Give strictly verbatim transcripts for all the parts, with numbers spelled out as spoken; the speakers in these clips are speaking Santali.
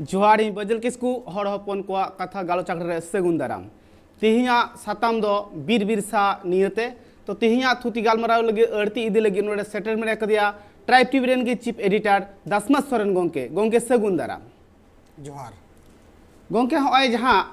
ᱡᱚᱦᱟᱨ, ᱤᱧ ᱵᱟᱹᱡᱟᱹᱞ ᱠᱤᱥᱠᱩ, ᱦᱚᱲ ᱦᱚᱯᱚᱱ ᱠᱚᱣᱟᱜ ᱠᱟᱛᱷᱟ ᱜᱟᱞᱚᱪ ᱟᱠᱷᱲᱟ ᱨᱮ ᱥᱟᱹᱜᱩᱱ ᱫᱟᱨᱟᱢ᱾ ᱛᱮᱦᱮᱧᱟᱜ ᱥᱟᱛᱟᱢ ᱫᱚ ᱵᱤᱨ ᱵᱤᱨᱥᱟ ᱱᱤᱭᱟᱹᱛᱮ᱾ ᱛᱚ, ᱛᱮᱦᱮᱧᱟᱜ ᱛᱷᱩᱛᱤ ᱜᱟᱞᱢᱟᱨᱟᱣ ᱞᱟᱹᱜᱤᱫ ᱟᱹᱲᱛᱤ ᱤᱫᱤ ᱞᱟᱹᱜᱤᱫ ᱱᱚᱰᱮ ᱥᱮᱴᱮᱨ ᱢᱮᱱᱟᱜ ᱟᱠᱟᱫᱮᱭᱟ ᱴᱨᱟᱭᱤᱵᱽ ᱴᱤᱵᱷᱤ ᱨᱮᱱ ᱜᱮ ᱪᱤᱯ ᱮᱰᱤᱴᱟᱨ ᱫᱟᱥᱢᱟᱥ ᱥᱚᱨᱮᱱ ᱜᱚᱢᱠᱮ᱾ ᱜᱚᱢᱠᱮ, ᱥᱟᱹᱜᱩᱱ ᱫᱟᱨᱟᱢ᱾ ᱡᱚᱦᱟᱨ᱾ ᱜᱚᱢᱠᱮ, ᱦᱚᱸᱜᱼᱚᱭ ᱡᱟᱦᱟᱸ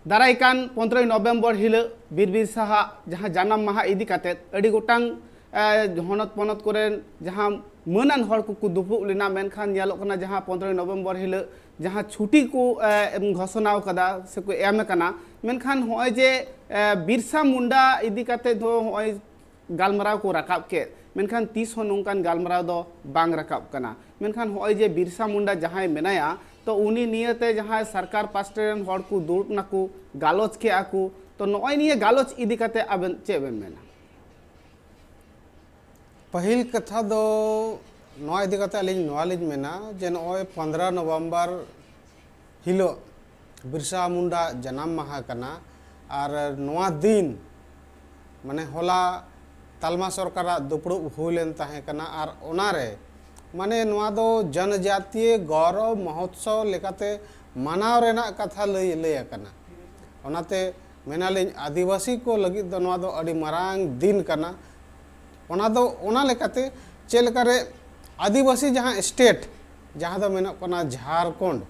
ᱫᱟᱨᱟᱭ ᱠᱟᱱ ᱯᱚᱱᱫᱽᱨᱚᱭ ᱱᱚᱵᱷᱮᱢᱵᱚᱨ ᱦᱤᱞᱳᱜ ᱵᱤᱨ ᱵᱤᱨᱥᱟᱣᱟᱜ ᱡᱟᱦᱟᱸ ᱡᱟᱱᱟᱢ ᱢᱟᱦᱟ ᱤᱫᱤ ᱠᱟᱛᱮᱫ ᱟᱹᱰᱤ ᱜᱚᱴᱟᱝ, ᱮ, ᱦᱚᱱᱚᱛ ᱯᱚᱱᱚᱛ ᱠᱚᱨᱮᱱ ᱡᱟᱦᱟᱸ ᱢᱟᱹᱱᱟᱱ ᱦᱚᱲ ᱠᱚᱠᱚ ᱫᱩᱯᱲᱩᱵ ᱞᱮᱱᱟ, ᱢᱮᱱᱠᱷᱟᱱ ᱧᱮᱞᱚᱜ ᱠᱟᱱᱟ ᱡᱟᱦᱟᱸ ᱯᱚᱱᱫᱽᱨᱚᱭ ᱱᱚᱵᱷᱮᱢᱵᱚᱨ ᱦᱤᱞᱳᱜ ᱡᱟᱦᱟᱸ ᱪᱷᱩᱴᱤ ᱠᱚ, ᱮ, ᱮᱢ ᱜᱷᱳᱥᱚᱱᱟ ᱟᱠᱟᱫᱟ ᱥᱮᱠᱚ ᱮᱢ ᱟᱠᱟᱱᱟ, ᱢᱮᱱᱠᱷᱟᱱ ᱦᱚᱸᱜᱼᱚᱭ ᱡᱮ, ᱮ, ᱵᱤᱨᱥᱟ ᱢᱩᱱᱰᱟ ᱤᱫᱤ ᱠᱟᱛᱮᱫ ᱫᱚ ᱦᱚᱸᱜᱼᱚᱭ ᱜᱟᱞᱢᱟᱨᱟᱣ ᱠᱚ ᱨᱟᱠᱟᱵ ᱠᱮᱫ, ᱢᱮᱱᱠᱷᱟᱱ ᱛᱤᱥ ᱦᱚᱸ ᱱᱚᱝᱠᱟᱱ ᱜᱟᱞᱢᱟᱨᱟᱣ ᱫᱚ ᱵᱟᱝ ᱨᱟᱠᱟᱵ ᱠᱟᱱᱟ᱾ ᱢᱮᱱᱠᱷᱟᱱ ᱦᱚᱸᱜᱼᱚᱭ ᱡᱮ ᱵᱤᱨᱥᱟ ᱢᱩᱱᱰᱟ ᱡᱟᱦᱟᱸᱭ ᱢᱮᱱᱟᱭᱟ, ᱛᱚ ᱩᱱᱤ ᱱᱤᱭᱟᱹᱛᱮ ᱡᱟᱦᱟᱸᱭ ᱥᱚᱨᱠᱟᱨ ᱯᱟᱥᱴᱟ ᱨᱮᱱ ᱦᱚᱲ ᱠᱚ ᱫᱩᱲᱩᱵ ᱱᱟᱠᱚ, ᱜᱟᱞᱚᱪ ᱠᱮᱜᱼᱟ ᱠᱚ, ᱛᱚ ᱱᱚᱜᱼᱚᱭ ᱱᱤᱭᱟᱹ ᱜᱟᱞᱚᱪ ᱤᱫᱤ ᱠᱟᱛᱮ ᱟᱵᱮᱱ ᱪᱮᱫ ᱵᱮᱱ ᱢᱮᱱᱟ? ᱯᱟᱹᱦᱤᱞ ᱠᱟᱛᱷᱟ ᱫᱚ ᱱᱚᱣᱟ ᱤᱫᱤ ᱠᱟᱛᱮ ᱟᱹᱞᱤᱧ ᱱᱚᱣᱟ ᱞᱤᱧ ᱢᱮᱱᱟ ᱡᱮ ᱱᱚᱜᱼᱚᱭ ᱯᱚᱱᱫᱽᱨᱚ ᱱᱚᱵᱷᱮᱢᱵᱚᱨ ᱦᱤᱞᱳᱜ ᱵᱤᱨᱥᱟ ᱢᱩᱱᱰᱟ ᱡᱟᱱᱟᱢ ᱢᱟᱦᱟ ᱠᱟᱱᱟ᱾ ᱟᱨ ᱱᱚᱣᱟ ᱫᱤᱱ, ᱢᱟᱱᱮ, ᱦᱚᱞᱟ ᱛᱟᱞᱢᱟ ᱥᱚᱨᱠᱟᱨᱟᱜ ᱫᱩᱯᱲᱩᱵ ᱦᱩᱭ ᱞᱮᱱ ᱛᱟᱦᱮᱸ ᱠᱟᱱᱟ᱾ ᱟᱨ ᱚᱱᱟᱨᱮ, ᱢᱟᱱᱮ, ᱱᱚᱣᱟ ᱫᱚ ᱡᱚᱱᱡᱟᱛᱤᱭᱚ ᱜᱚᱣᱨᱚᱵ ᱢᱚᱦᱳᱛᱥᱚᱵ ᱞᱮᱠᱟᱛᱮ ᱢᱟᱱᱟᱣ ᱨᱮᱱᱟᱜ ᱠᱟᱛᱷᱟ ᱞᱟᱹᱭ, ᱞᱟᱹᱭ ᱟᱠᱟᱱᱟ᱾ ᱚᱱᱟᱛᱮ ᱢᱮᱱᱟᱞᱤᱧ, ᱟᱹᱫᱤᱵᱟᱹᱥᱤ ᱠᱚ ᱞᱟᱹᱜᱤᱫ ᱫᱚ ᱱᱚᱣᱟ ᱫᱚ ᱟᱹᱰᱤ ᱢᱟᱨᱟᱝ ᱫᱤᱱ ᱠᱟᱱᱟ᱾ ᱚᱱᱟ ᱫᱚ, ᱚᱱᱟ ᱞᱮᱠᱟᱛᱮ ᱪᱮᱫ ᱞᱮᱠᱟᱨᱮ ᱟᱹᱫᱤᱵᱟᱹᱥᱤ ᱡᱟᱦᱟᱸ ᱥᱴᱮᱴ, ᱡᱟᱦᱟᱸ ᱫᱚ ᱢᱮᱱᱚᱜ ᱠᱟᱱᱟ ᱡᱷᱟᱲᱠᱷᱚᱸᱰ,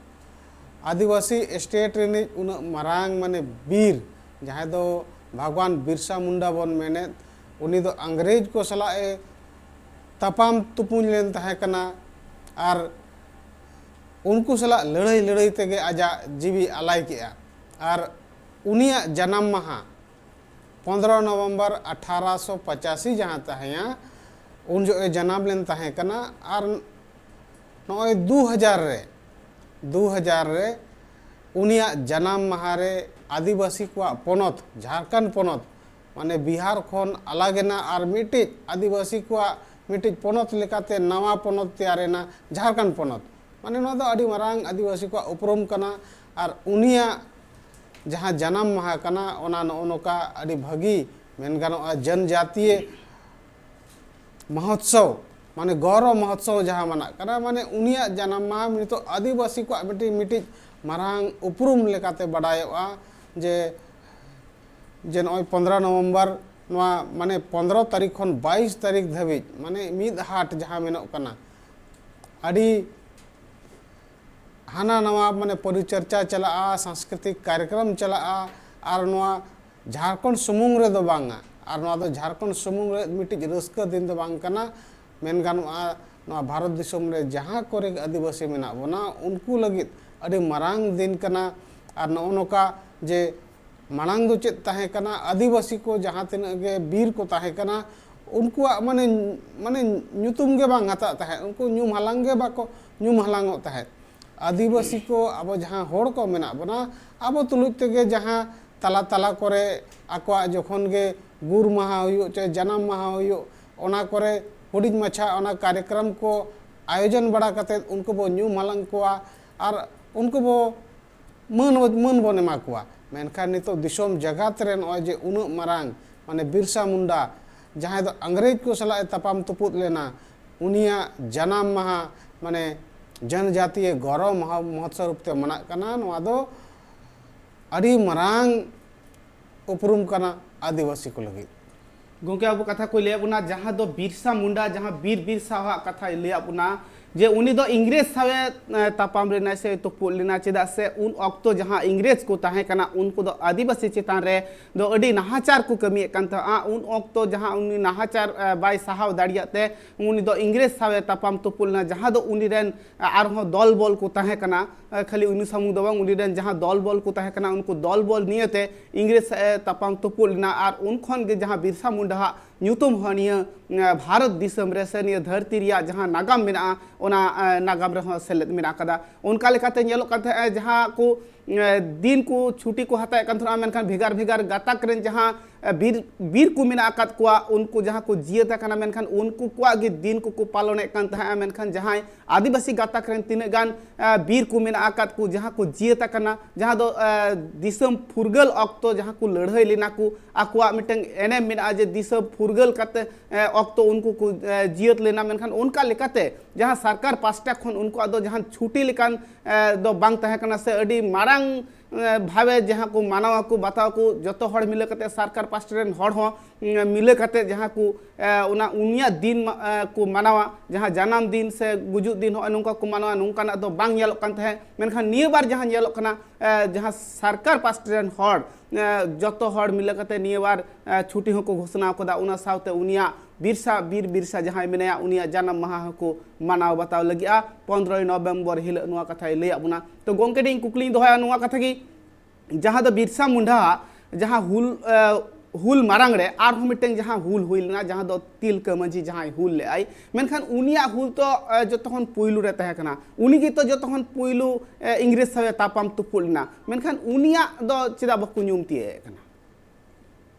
ᱟᱹᱫᱤᱵᱟᱹᱥᱤ ᱥᱴᱮᱴ ᱨᱤᱱᱤᱡ ᱩᱱᱟᱹᱜ ᱢᱟᱨᱟᱝ, ᱢᱟᱱᱮ, ᱵᱤᱨ, ᱡᱟᱦᱟᱸᱭ ᱫᱚ ᱵᱷᱟᱜᱽᱣᱟᱱ ᱵᱤᱨᱥᱟ ᱢᱩᱱᱰᱟ ᱵᱚᱱ ᱢᱮᱱᱮᱫ, ᱩᱱᱤ ᱫᱚ ᱤᱝᱨᱮᱡᱽ ᱠᱚ ᱥᱟᱞᱟᱜ ᱮ ᱛᱟᱯᱟᱢ ᱛᱩᱯᱩᱧ ᱞᱮᱱ ᱛᱟᱦᱮᱸ ᱠᱟᱱᱟ᱾ ᱟᱨ ᱩᱱᱠᱩ ᱥᱟᱞᱟᱜ ᱞᱟᱹᱲᱦᱟᱹᱭ, ᱞᱟᱹᱲᱦᱟᱹᱭ ᱛᱮᱜᱮ ᱟᱡᱟᱜ ᱡᱤᱣᱤ ᱟᱞᱟᱭ ᱠᱮᱜᱼᱟ᱾ ᱟᱨ ᱩᱱᱤᱭᱟᱜ ᱡᱟᱱᱟᱢ ᱢᱟᱦᱟ ᱯᱚᱱᱫᱽᱨᱚ ᱱᱚᱵᱷᱮᱢᱵᱚᱨ ᱟᱴᱷᱟᱨᱚᱥᱚ ᱯᱚᱸᱪᱟᱥᱤ ᱡᱟᱦᱟᱸ ᱛᱟᱦᱮᱸᱭᱟ, ᱩᱱ ᱡᱚᱠᱷᱚᱱ ᱮ ᱡᱟᱱᱟᱢ ᱞᱮᱱ ᱛᱟᱦᱮᱸ ᱠᱟᱱᱟ᱾ ᱟᱨ ᱱᱚᱜᱼᱚᱭ ᱫᱩ ᱦᱟᱡᱟᱨ ᱨᱮ, ᱫᱩ ᱦᱟᱡᱟᱨ ᱨᱮ ᱩᱱᱤᱭᱟᱜ ᱡᱟᱱᱟᱢ ᱢᱟᱦᱟ ᱨᱮ ᱟᱹᱫᱤᱵᱟᱹᱥᱤ ᱠᱚᱣᱟᱜ ᱯᱚᱱᱚᱛ, ᱡᱷᱟᱲᱠᱷᱚᱸᱰ ᱯᱚᱱᱚᱛ, ᱢᱟᱱᱮ, ᱵᱤᱦᱟᱨ ᱠᱷᱚᱱ ᱟᱞᱟᱜᱽ ᱮᱱᱟ ᱟᱨ ᱢᱤᱫᱴᱤᱡ ᱟᱹᱫᱤᱵᱟᱹᱥᱤ ᱠᱚᱣᱟᱜ ᱢᱤᱫᱴᱤᱡ ᱯᱚᱱᱚᱛ ᱞᱮᱠᱟᱛᱮ ᱱᱟᱣᱟ ᱯᱚᱱᱚᱛ ᱛᱮᱭᱟᱨ ᱮᱱᱟ, ᱡᱷᱟᱲᱠᱷᱚᱸᱰ ᱯᱚᱱᱚᱛ᱾ ᱢᱟᱱᱮ, ᱱᱚᱣᱟ ᱫᱚ ᱟᱹᱰᱤ ᱢᱟᱨᱟᱝ ᱟᱹᱫᱤᱵᱟᱹᱥᱤ ᱠᱚᱣᱟᱜ ᱩᱯᱨᱩᱢ ᱠᱟᱱᱟ᱾ ᱟᱨ ᱩᱱᱤᱭᱟᱜ ᱡᱟᱦᱟᱸ ᱡᱟᱱᱟᱢ ᱢᱟᱦᱟ ᱠᱟᱱᱟ, ᱚᱱᱟ ᱱᱚᱜᱼᱚ ᱱᱚᱝᱠᱟ ᱟᱹᱰᱤ ᱵᱷᱟᱹᱜᱤ, ᱢᱮᱱ ᱜᱟᱱᱚᱜᱼᱟ, ᱡᱚᱱᱡᱟᱛᱤᱭᱚ ᱢᱚᱦᱳᱛᱥᱚᱵᱽ ᱢᱟᱱᱮ ᱜᱚᱣᱨᱚᱵ ᱢᱚᱦᱚᱛᱥᱚᱵ ᱡᱟᱦᱟᱸ ᱢᱟᱱᱟᱜ ᱠᱟᱱᱟ, ᱢᱟᱱᱮ ᱩᱱᱤᱭᱟᱜ ᱡᱟᱱᱟᱢ ᱢᱟᱦᱟ ᱱᱤᱛᱚᱜ ᱟᱹᱫᱤᱵᱟᱹᱥᱤ ᱠᱚᱣᱟᱜ ᱢᱤᱫᱴᱤᱡ, ᱢᱤᱫᱴᱤᱡ ᱢᱟᱨᱟᱝ ᱩᱯᱨᱩᱢ ᱞᱮᱠᱟᱛᱮ ᱵᱟᱰᱟᱭᱚᱜᱼᱟ᱾ ᱡᱮ, ᱡᱮ ᱱᱚᱜᱼᱚᱭ ᱯᱚᱱᱫᱽᱨᱚ ᱱᱚᱵᱷᱮᱢᱵᱚᱨ, ᱱᱚᱣᱟ ᱢᱟᱱᱮ ᱯᱚᱱᱫᱽᱨᱚ ᱛᱟᱹᱨᱤᱠᱷ ᱠᱷᱚᱱ ᱵᱟᱭᱤᱥ ᱛᱟᱹᱨᱤᱠᱷ ᱫᱷᱟᱹᱵᱤᱡ ᱢᱟᱱᱮ ᱢᱤᱫ ᱦᱟᱴ ᱡᱟᱦᱟᱸ ᱢᱮᱱᱚᱜ ᱠᱟᱱᱟ, ᱟᱹᱰᱤ ᱦᱟᱱᱟ ᱱᱟᱣᱟ ᱢᱟᱱᱮ ᱯᱚᱨᱤᱪᱚᱨᱪᱟ ᱪᱟᱞᱟᱜᱼᱟ, ᱥᱟᱝᱥᱠᱨᱤᱛᱤᱠ ᱠᱟᱨᱭᱚᱠᱨᱚᱢ ᱪᱟᱞᱟᱜᱼᱟ᱾ ᱟᱨ ᱱᱚᱣᱟ ᱡᱷᱟᱲᱠᱷᱚᱸᱰ ᱥᱩᱢᱩᱝ ᱨᱮᱫᱚ ᱵᱟᱝᱟ, ᱟᱨ ᱱᱚᱣᱟ ᱫᱚ ᱡᱷᱟᱲᱠᱷᱚᱸᱰ ᱥᱩᱢᱩᱝ ᱨᱮ ᱢᱤᱫᱴᱤᱡ ᱨᱟᱹᱥᱠᱟᱹ ᱫᱤᱱ ᱫᱚ ᱵᱟᱝ ᱠᱟᱱᱟ᱾ ᱢᱮᱱ ᱜᱟᱱᱚᱜᱼᱟ, ᱱᱚᱣᱟ ᱵᱷᱟᱨᱚᱛ ᱫᱤᱥᱚᱢ ᱨᱮ ᱡᱟᱦᱟᱸ ᱠᱚᱨᱮ ᱟᱹᱫᱤᱵᱟᱹᱥᱤ ᱢᱮᱱᱟᱜ ᱵᱚᱱᱟ, ᱩᱱᱠᱩ ᱞᱟᱹᱜᱤᱫ ᱟᱹᱰᱤ ᱢᱟᱨᱟᱝ ᱫᱤᱱ ᱠᱟᱱᱟ᱾ ᱟᱨ ᱱᱚᱜᱼᱚ ᱱᱚᱝᱠᱟ ᱡᱮ ᱢᱟᱲᱟᱝ ᱫᱚ ᱪᱮᱫ ᱛᱟᱦᱮᱸ ᱠᱟᱱᱟ, ᱟᱹᱫᱤᱵᱟᱹᱥᱤ ᱠᱚ ᱡᱟᱦᱟᱸ ᱛᱤᱱᱟᱹᱜ ᱜᱮ ᱵᱤᱨ ᱠᱚ ᱛᱟᱦᱮᱸ ᱠᱟᱱᱟ, ᱩᱱᱠᱩᱣᱟᱜ ᱢᱟᱱᱮ, ᱢᱟᱱᱮ ᱧᱩᱛᱩᱢ ᱜᱮ ᱵᱟᱝ ᱦᱟᱛᱟᱜ ᱛᱟᱦᱮᱸᱫ, ᱩᱱᱠᱩ ᱧᱩᱢ ᱦᱟᱞᱟᱝ ᱜᱮ ᱵᱟᱠᱚ ᱧᱩᱢ ᱦᱟᱞᱟᱝᱚᱜ ᱛᱟᱦᱮᱸᱫ᱾ ᱟᱹᱫᱤᱵᱟᱹᱥᱤ ᱠᱚ, ᱟᱵᱚ ᱡᱟᱦᱟᱸ ᱦᱚᱲ ᱠᱚ ᱢᱮᱱᱟᱜ ᱵᱚᱱᱟ, ᱟᱵᱚ ᱛᱩᱞᱩᱡ ᱛᱮᱜᱮ ᱡᱟᱦᱟᱸ ᱛᱟᱞᱟ ᱛᱟᱞᱟ ᱠᱚᱨᱮ ᱟᱠᱚᱣᱟᱜ ᱡᱚᱠᱷᱚᱱ ᱜᱮ ᱜᱩᱨ ᱢᱟᱦᱟ ᱦᱩᱭᱩᱜ ᱪᱟᱦᱮ ᱡᱟᱱᱟᱢ ᱢᱟᱦᱟ ᱦᱩᱭᱩᱜ, ᱚᱱᱟ ᱠᱚᱨᱮ ᱦᱩᱰᱤᱧ ᱢᱟᱪᱷᱟ ᱚᱱᱟ ᱠᱟᱨᱭᱚᱠᱨᱚᱢ ᱠᱚ ᱟᱭᱳᱡᱚᱱ ᱵᱟᱲᱟ ᱠᱟᱛᱮᱫ ᱩᱱᱠᱩ ᱵᱚ ᱧᱩᱢ ᱦᱟᱞᱟᱝ ᱠᱚᱣᱟ ᱟᱨ ᱩᱱᱠᱩ ᱵᱚ ᱢᱟᱹᱱ, ᱢᱟᱹᱱ ᱵᱚᱱ ᱮᱢᱟ ᱠᱚᱣᱟ᱾ ᱢᱮᱱᱠᱷᱟᱱ ᱱᱤᱛᱚᱜ ᱫᱤᱥᱚᱢ ᱡᱟᱠᱟᱛ ᱨᱮ ᱱᱚᱜᱼᱚᱭ ᱡᱮ ᱩᱱᱟᱹᱜ ᱢᱟᱨᱟᱝ ᱢᱟᱱᱮ ᱵᱤᱨᱥᱟ ᱢᱩᱱᱰᱟ, ᱡᱟᱦᱟᱸᱭ ᱫᱚ ᱤᱝᱨᱮᱡᱽ ᱠᱚ ᱥᱟᱞᱟᱜ ᱮ ᱛᱟᱯᱟᱢ ᱛᱩᱯᱩᱫ ᱞᱮᱱᱟ, ᱩᱱᱤᱭᱟᱜ ᱡᱟᱱᱟᱢ ᱢᱟᱦᱟ ᱢᱟᱱᱮ ᱡᱚᱱᱡᱟᱛᱤᱭᱚ ᱜᱚᱨᱚᱵᱽ ᱢᱚᱦᱟ-, ᱢᱚᱦᱚᱛᱥᱚᱵ ᱨᱩᱯ ᱛᱮ ᱢᱟᱱᱟᱜ ᱠᱟᱱᱟ᱾ ᱱᱚᱣᱟ ᱫᱚ ᱟᱹᱰᱤ ᱢᱟᱨᱟᱝ ᱩᱯᱨᱩᱢ ᱠᱟᱱᱟ ᱟᱹᱫᱤᱵᱟᱹᱥᱤ ᱠᱚ ᱞᱟᱹᱜᱤᱫ᱾ ᱜᱚᱢᱠᱮ, ᱟᱵᱚ ᱠᱟᱛᱷᱟ ᱠᱚ ᱞᱟᱹᱭᱟᱫ ᱵᱚᱱᱟ, ᱡᱟᱦᱟᱸ ᱫᱚ ᱵᱤᱨᱥᱟ ᱢᱩᱱᱰᱟ, ᱡᱟᱦᱟᱸ ᱵᱤᱨ ᱵᱤᱨᱥᱟᱣᱟᱜ ᱠᱟᱛᱷᱟᱭ ᱞᱟᱹᱭᱟᱫ ᱵᱚᱱᱟ, ᱡᱮ ᱩᱱᱤ ᱫᱚ ᱤᱝᱨᱮᱡᱽ ᱥᱟᱶᱮ, ᱮ, ᱛᱟᱯᱟᱢ ᱞᱮᱱᱟᱭ ᱥᱮ ᱛᱩᱯᱩᱫ ᱞᱮᱱᱟ, ᱪᱮᱫᱟᱜ ᱥᱮ ᱩᱱ ᱚᱠᱛᱚ ᱡᱟᱦᱟᱸ ᱤᱝᱨᱮᱡᱽ ᱠᱚ ᱛᱟᱦᱮᱸ ᱠᱟᱱᱟ, ᱩᱱᱠᱩ ᱫᱚ ᱟᱹᱫᱤᱵᱟᱹᱥᱤ ᱪᱮᱛᱟᱱ ᱨᱮ ᱫᱚ ᱟᱹᱰᱤ ᱱᱟᱦᱟᱪᱟᱨ ᱠᱚ ᱠᱟᱹᱢᱤᱭᱮᱫ ᱠᱟᱱ ᱛᱟᱦᱮᱸᱫᱼᱟ᱾ ᱩᱱ ᱚᱠᱛᱚ ᱡᱟᱦᱟᱸ ᱩᱱᱤ ᱱᱟᱦᱟᱪᱟᱨ, ᱮ, ᱵᱟᱭ ᱥᱟᱦᱟᱣ ᱫᱟᱲᱮᱭᱟᱜ ᱛᱮ ᱩᱱᱤ ᱫᱚ ᱤᱝᱨᱮᱡᱽ ᱥᱟᱶᱮ ᱛᱟᱯᱟᱢ ᱛᱩᱯᱩᱫ ᱞᱮᱱᱟ, ᱡᱟᱦᱟᱸ ᱫᱚ ᱩᱱᱤ ᱨᱮᱱ ᱟᱨᱦᱚᱸ ᱫᱚᱞ ᱵᱚᱞ ᱠᱚ ᱛᱟᱦᱮᱸ ᱠᱟᱱᱟ᱾ ᱠᱷᱟᱹᱞᱤ ᱩᱱᱤ ᱥᱩᱢᱩᱝ ᱫᱚ ᱵᱟᱝ, ᱩᱱᱤ ᱨᱮᱱ ᱡᱟᱦᱟᱸ ᱫᱚᱞ ᱵᱚᱞ ᱠᱚ ᱛᱟᱦᱮᱸ ᱠᱟᱱᱟ, ᱩᱱᱠᱩ ᱫᱚᱞ ᱵᱚᱞ ᱱᱤᱭᱟᱹᱛᱮ ᱤᱝᱨᱮᱡᱽ ᱥᱟᱶ ᱮ ᱛᱟᱯᱟᱢ ᱛᱩᱯᱩᱫ ᱞᱮᱱᱟ᱾ ᱟᱨ ᱩᱱ ᱠᱷᱚᱱ ᱜᱮ ᱡᱟᱦᱟᱸ ᱵᱤᱨᱥᱟ ᱢᱩᱱᱰᱟ ᱦᱟᱜ ᱧᱩᱛᱩᱢ ᱦᱚᱸ ᱱᱤᱭᱟᱹ ᱵᱷᱟᱨᱚᱛ ᱫᱤᱥᱚᱢ ᱨᱮ ᱥᱮ ᱱᱤᱭᱟᱹ ᱫᱷᱟᱹᱨᱛᱤ ᱨᱮᱭᱟᱜ ᱡᱟᱦᱟᱸ ᱱᱟᱜᱟᱢ ᱢᱮᱱᱟᱜᱼᱟ, ᱚᱱᱟ ᱱᱟᱜᱟᱢ ᱨᱮᱦᱚᱸ ᱥᱮᱞᱮᱫ ᱢᱮᱱᱟᱜ ᱟᱠᱟᱫᱟ᱾ ᱚᱱᱠᱟ ᱞᱮᱠᱟᱛᱮ ᱧᱮᱞᱚᱜ ᱠᱟᱱ ᱛᱟᱦᱮᱸᱫ, ᱡᱟᱦᱟᱸ ᱠᱚ ᱮ, ᱫᱤᱱ ᱠᱚ ᱪᱷᱩᱴᱤ ᱠᱚ ᱦᱟᱛᱟᱣᱮᱫ ᱠᱟᱱ ᱛᱟᱦᱮᱱᱟ, ᱢᱮᱱᱠᱷᱟᱱ ᱵᱷᱮᱜᱟᱨ ᱵᱷᱮᱜᱟᱨ ᱜᱟᱛᱟᱠ ᱨᱮᱱ ᱡᱟᱦᱟᱸ, ᱮ, ᱵᱤᱨ, ᱵᱤᱨ ᱠᱚ ᱢᱮᱱᱟᱜ ᱟᱠᱟᱫ ᱠᱚᱣᱟ, ᱩᱱᱠᱩ ᱡᱟᱦᱟᱸ ᱠᱚ ᱡᱤᱭᱟᱹᱛ ᱟᱠᱟᱱᱟ, ᱢᱮᱱᱠᱷᱟᱱ ᱩᱱᱠᱩ ᱠᱚᱣᱟᱜ ᱜᱮ ᱫᱤᱱ ᱠᱚᱠᱚ ᱯᱟᱞᱚᱱᱮᱫ ᱠᱟᱱ ᱛᱟᱦᱮᱸᱫᱼᱟ᱾ ᱢᱮᱱᱠᱷᱟᱱ ᱡᱟᱦᱟᱸᱭ ᱟᱹᱫᱤᱵᱟᱹᱥᱤ ᱜᱟᱛᱟᱠ ᱨᱮᱱ ᱛᱤᱱᱟᱹᱜ ᱜᱟᱱ, ᱮ, ᱵᱤᱨ ᱠᱚ ᱢᱮᱱᱟᱜ ᱟᱠᱟᱫ ᱠᱚ, ᱡᱟᱦᱟᱸ ᱠᱚ ᱡᱤᱭᱟᱹᱛ ᱟᱠᱟᱱᱟ, ᱡᱟᱦᱟᱸ ᱫᱚ, ᱮ, ᱫᱤᱥᱚᱢ ᱯᱷᱩᱨᱜᱟᱹᱞ ᱚᱠᱛᱚ ᱡᱟᱦᱟᱸ ᱠᱚ ᱞᱟᱹᱲᱦᱟᱹᱭ ᱞᱮᱱᱟ ᱠᱚ, ᱟᱠᱚᱣᱟᱜ ᱢᱤᱫᱴᱟᱝ ᱮᱱᱮᱢ ᱢᱮᱱᱟᱜᱼᱟ ᱡᱮ ᱫᱤᱥᱚᱢ ᱯᱷᱩᱨᱜᱟᱹᱞ ᱠᱟᱛᱮ, ᱮ, ᱚᱠᱛᱚ ᱩᱱᱠᱩ ᱠᱚ, ᱮ, ᱡᱤᱭᱟᱹᱛ ᱞᱮᱱᱟ, ᱢᱮᱱᱠᱷᱟᱱ ᱚᱱᱠᱟ ᱞᱮᱠᱟᱛᱮ ᱡᱟᱦᱟᱸ ᱥᱚᱨᱠᱟᱨ ᱯᱟᱥᱴᱟ ᱠᱷᱚᱱ ᱩᱱᱠᱩᱣᱟᱜ ᱫᱚ ᱡᱟᱦᱟᱸ ᱪᱷᱩᱴᱤ ᱞᱮᱠᱟᱱ, ᱮ, ᱫᱚ ᱵᱟᱝ ᱛᱟᱦᱮᱸ ᱠᱟᱱᱟ, ᱥᱮ ᱟᱹᱰᱤ ᱢᱟᱨᱟᱝ, ᱮ, ᱵᱷᱟᱵᱮ ᱡᱟᱦᱟᱸ ᱠᱚ ᱢᱟᱱᱟᱣ ᱟᱠᱚ ᱵᱟᱛᱟᱣ ᱟᱠᱚ ᱡᱚᱛᱚ ᱦᱚᱲ ᱢᱤᱞᱟᱹ ᱠᱟᱛᱮ, ᱥᱚᱨᱠᱟᱨ ᱯᱟᱥᱴᱟ ᱨᱮᱱ ᱦᱚᱲ ᱦᱚᱸ, ᱮ, ᱢᱤᱞᱟᱹ ᱠᱟᱛᱮ ᱡᱟᱦᱟᱸ ᱠᱚ, ᱮ, ᱚᱱᱟ ᱩᱱᱤᱭᱟᱜ ᱫᱤᱱ ᱢᱟ-, ᱮ, ᱠᱚ ᱢᱟᱱᱟᱣᱟ, ᱡᱟᱦᱟᱸ ᱡᱟᱱᱟᱢ ᱫᱤᱱ ᱥᱮ ᱜᱩᱡᱩᱜ ᱫᱤᱱ ᱦᱚᱸᱜᱼᱚᱭ ᱱᱚᱝᱠᱟ ᱠᱚ ᱢᱟᱱᱟᱣᱟ, ᱱᱚᱝᱠᱟᱱᱟᱜ ᱫᱚ ᱵᱟᱝ ᱧᱮᱞᱚᱜ ᱠᱟᱱ ᱛᱟᱦᱮᱸᱫ᱾ ᱢᱮᱱᱠᱷᱟᱱ ᱱᱤᱭᱟᱹ ᱵᱟᱨ ᱡᱟᱦᱟᱸ ᱧᱮᱞᱚᱜ ᱠᱟᱱᱟ, ᱮ, ᱡᱟᱦᱟᱸ ᱥᱚᱨᱠᱟᱨ ᱯᱟᱥᱴᱟ ᱨᱮᱱ ᱦᱚᱲ, ᱮ, ᱡᱚᱛᱚ ᱦᱚᱲ ᱢᱤᱞᱟᱹ ᱠᱟᱛᱮ ᱱᱤᱭᱟᱹ ᱵᱟᱨ, ᱮ, ᱪᱷᱩᱴᱤ ᱦᱚᱸᱠᱚ ᱜᱷᱳᱥᱚᱱᱟ ᱟᱠᱟᱫᱟ᱾ ᱚᱱᱟ ᱥᱟᱶᱛᱮ ᱩᱱᱤᱭᱟᱜ ᱵᱤᱨᱥᱟ, ᱵᱤᱨ ᱵᱤᱨᱥᱟ ᱡᱟᱦᱟᱸᱭ ᱢᱮᱱᱟᱭᱟ, ᱩᱱᱤᱭᱟᱜ ᱡᱟᱱᱟᱢ ᱢᱟᱦᱟ ᱦᱚᱸᱠᱚ ᱢᱟᱱᱟᱣ ᱵᱟᱛᱟᱣ ᱞᱟᱹᱜᱤᱫᱼᱟ ᱯᱚᱱᱨᱚᱭ ᱱᱚᱵᱷᱮᱢᱵᱚᱨ ᱦᱤᱞᱳᱜ᱾ ᱱᱚᱣᱟ ᱠᱟᱛᱷᱟᱭ ᱞᱟᱹᱭᱟᱫ ᱵᱚᱱᱟ᱾ ᱛᱚ ᱜᱚᱢᱠᱮ, ᱴᱷᱮᱱ ᱤᱧ ᱠᱩᱠᱞᱤᱧ ᱫᱚᱦᱚᱭᱟ ᱱᱚᱣᱟ ᱠᱟᱛᱷᱟ ᱜᱮ, ᱡᱟᱦᱟᱸ ᱫᱚ ᱵᱤᱨᱥᱟ ᱢᱩᱱᱰᱟ ᱡᱟᱦᱟᱸ ᱦᱩᱞ, ᱮ, ᱦᱩᱞ ᱢᱟᱲᱟᱝ ᱨᱮ ᱟᱨᱦᱚᱸ ᱢᱤᱫᱴᱟᱝ ᱡᱟᱦᱟᱸ ᱦᱩᱞ ᱦᱩᱭ ᱞᱮᱱᱟ, ᱡᱟᱦᱟᱸ ᱫᱚ ᱛᱤᱞᱠᱟᱹ ᱢᱟᱹᱡᱷᱤ ᱡᱟᱦᱟᱸᱭ ᱦᱩᱞ ᱞᱮᱫᱟᱭ, ᱢᱮᱱᱠᱷᱟᱱ ᱩᱱᱤᱭᱟᱜ ᱦᱩᱞ ᱛᱚ, ᱮ, ᱡᱚᱛᱚ ᱠᱷᱚᱱ ᱯᱩᱭᱞᱩ ᱨᱮ ᱛᱟᱦᱮᱸ ᱠᱟᱱᱟ, ᱩᱱᱤ ᱜᱮᱛᱚ ᱡᱚᱛᱚ ᱠᱷᱚᱱ ᱯᱩᱭᱞᱩ, ᱮ, ᱤᱝᱨᱮᱡᱽ ᱥᱟᱶᱮ ᱛᱟᱯᱟᱢ ᱛᱩᱯᱩᱫ ᱞᱮᱱᱟ, ᱢᱮᱱᱠᱷᱟᱱ ᱩᱱᱤᱭᱟᱜ ᱫᱚ ᱪᱮᱫᱟᱜ ᱵᱟᱠᱚ ᱧᱩᱢ ᱛᱤᱭᱳᱜ ᱮᱫ ᱠᱟᱱᱟ?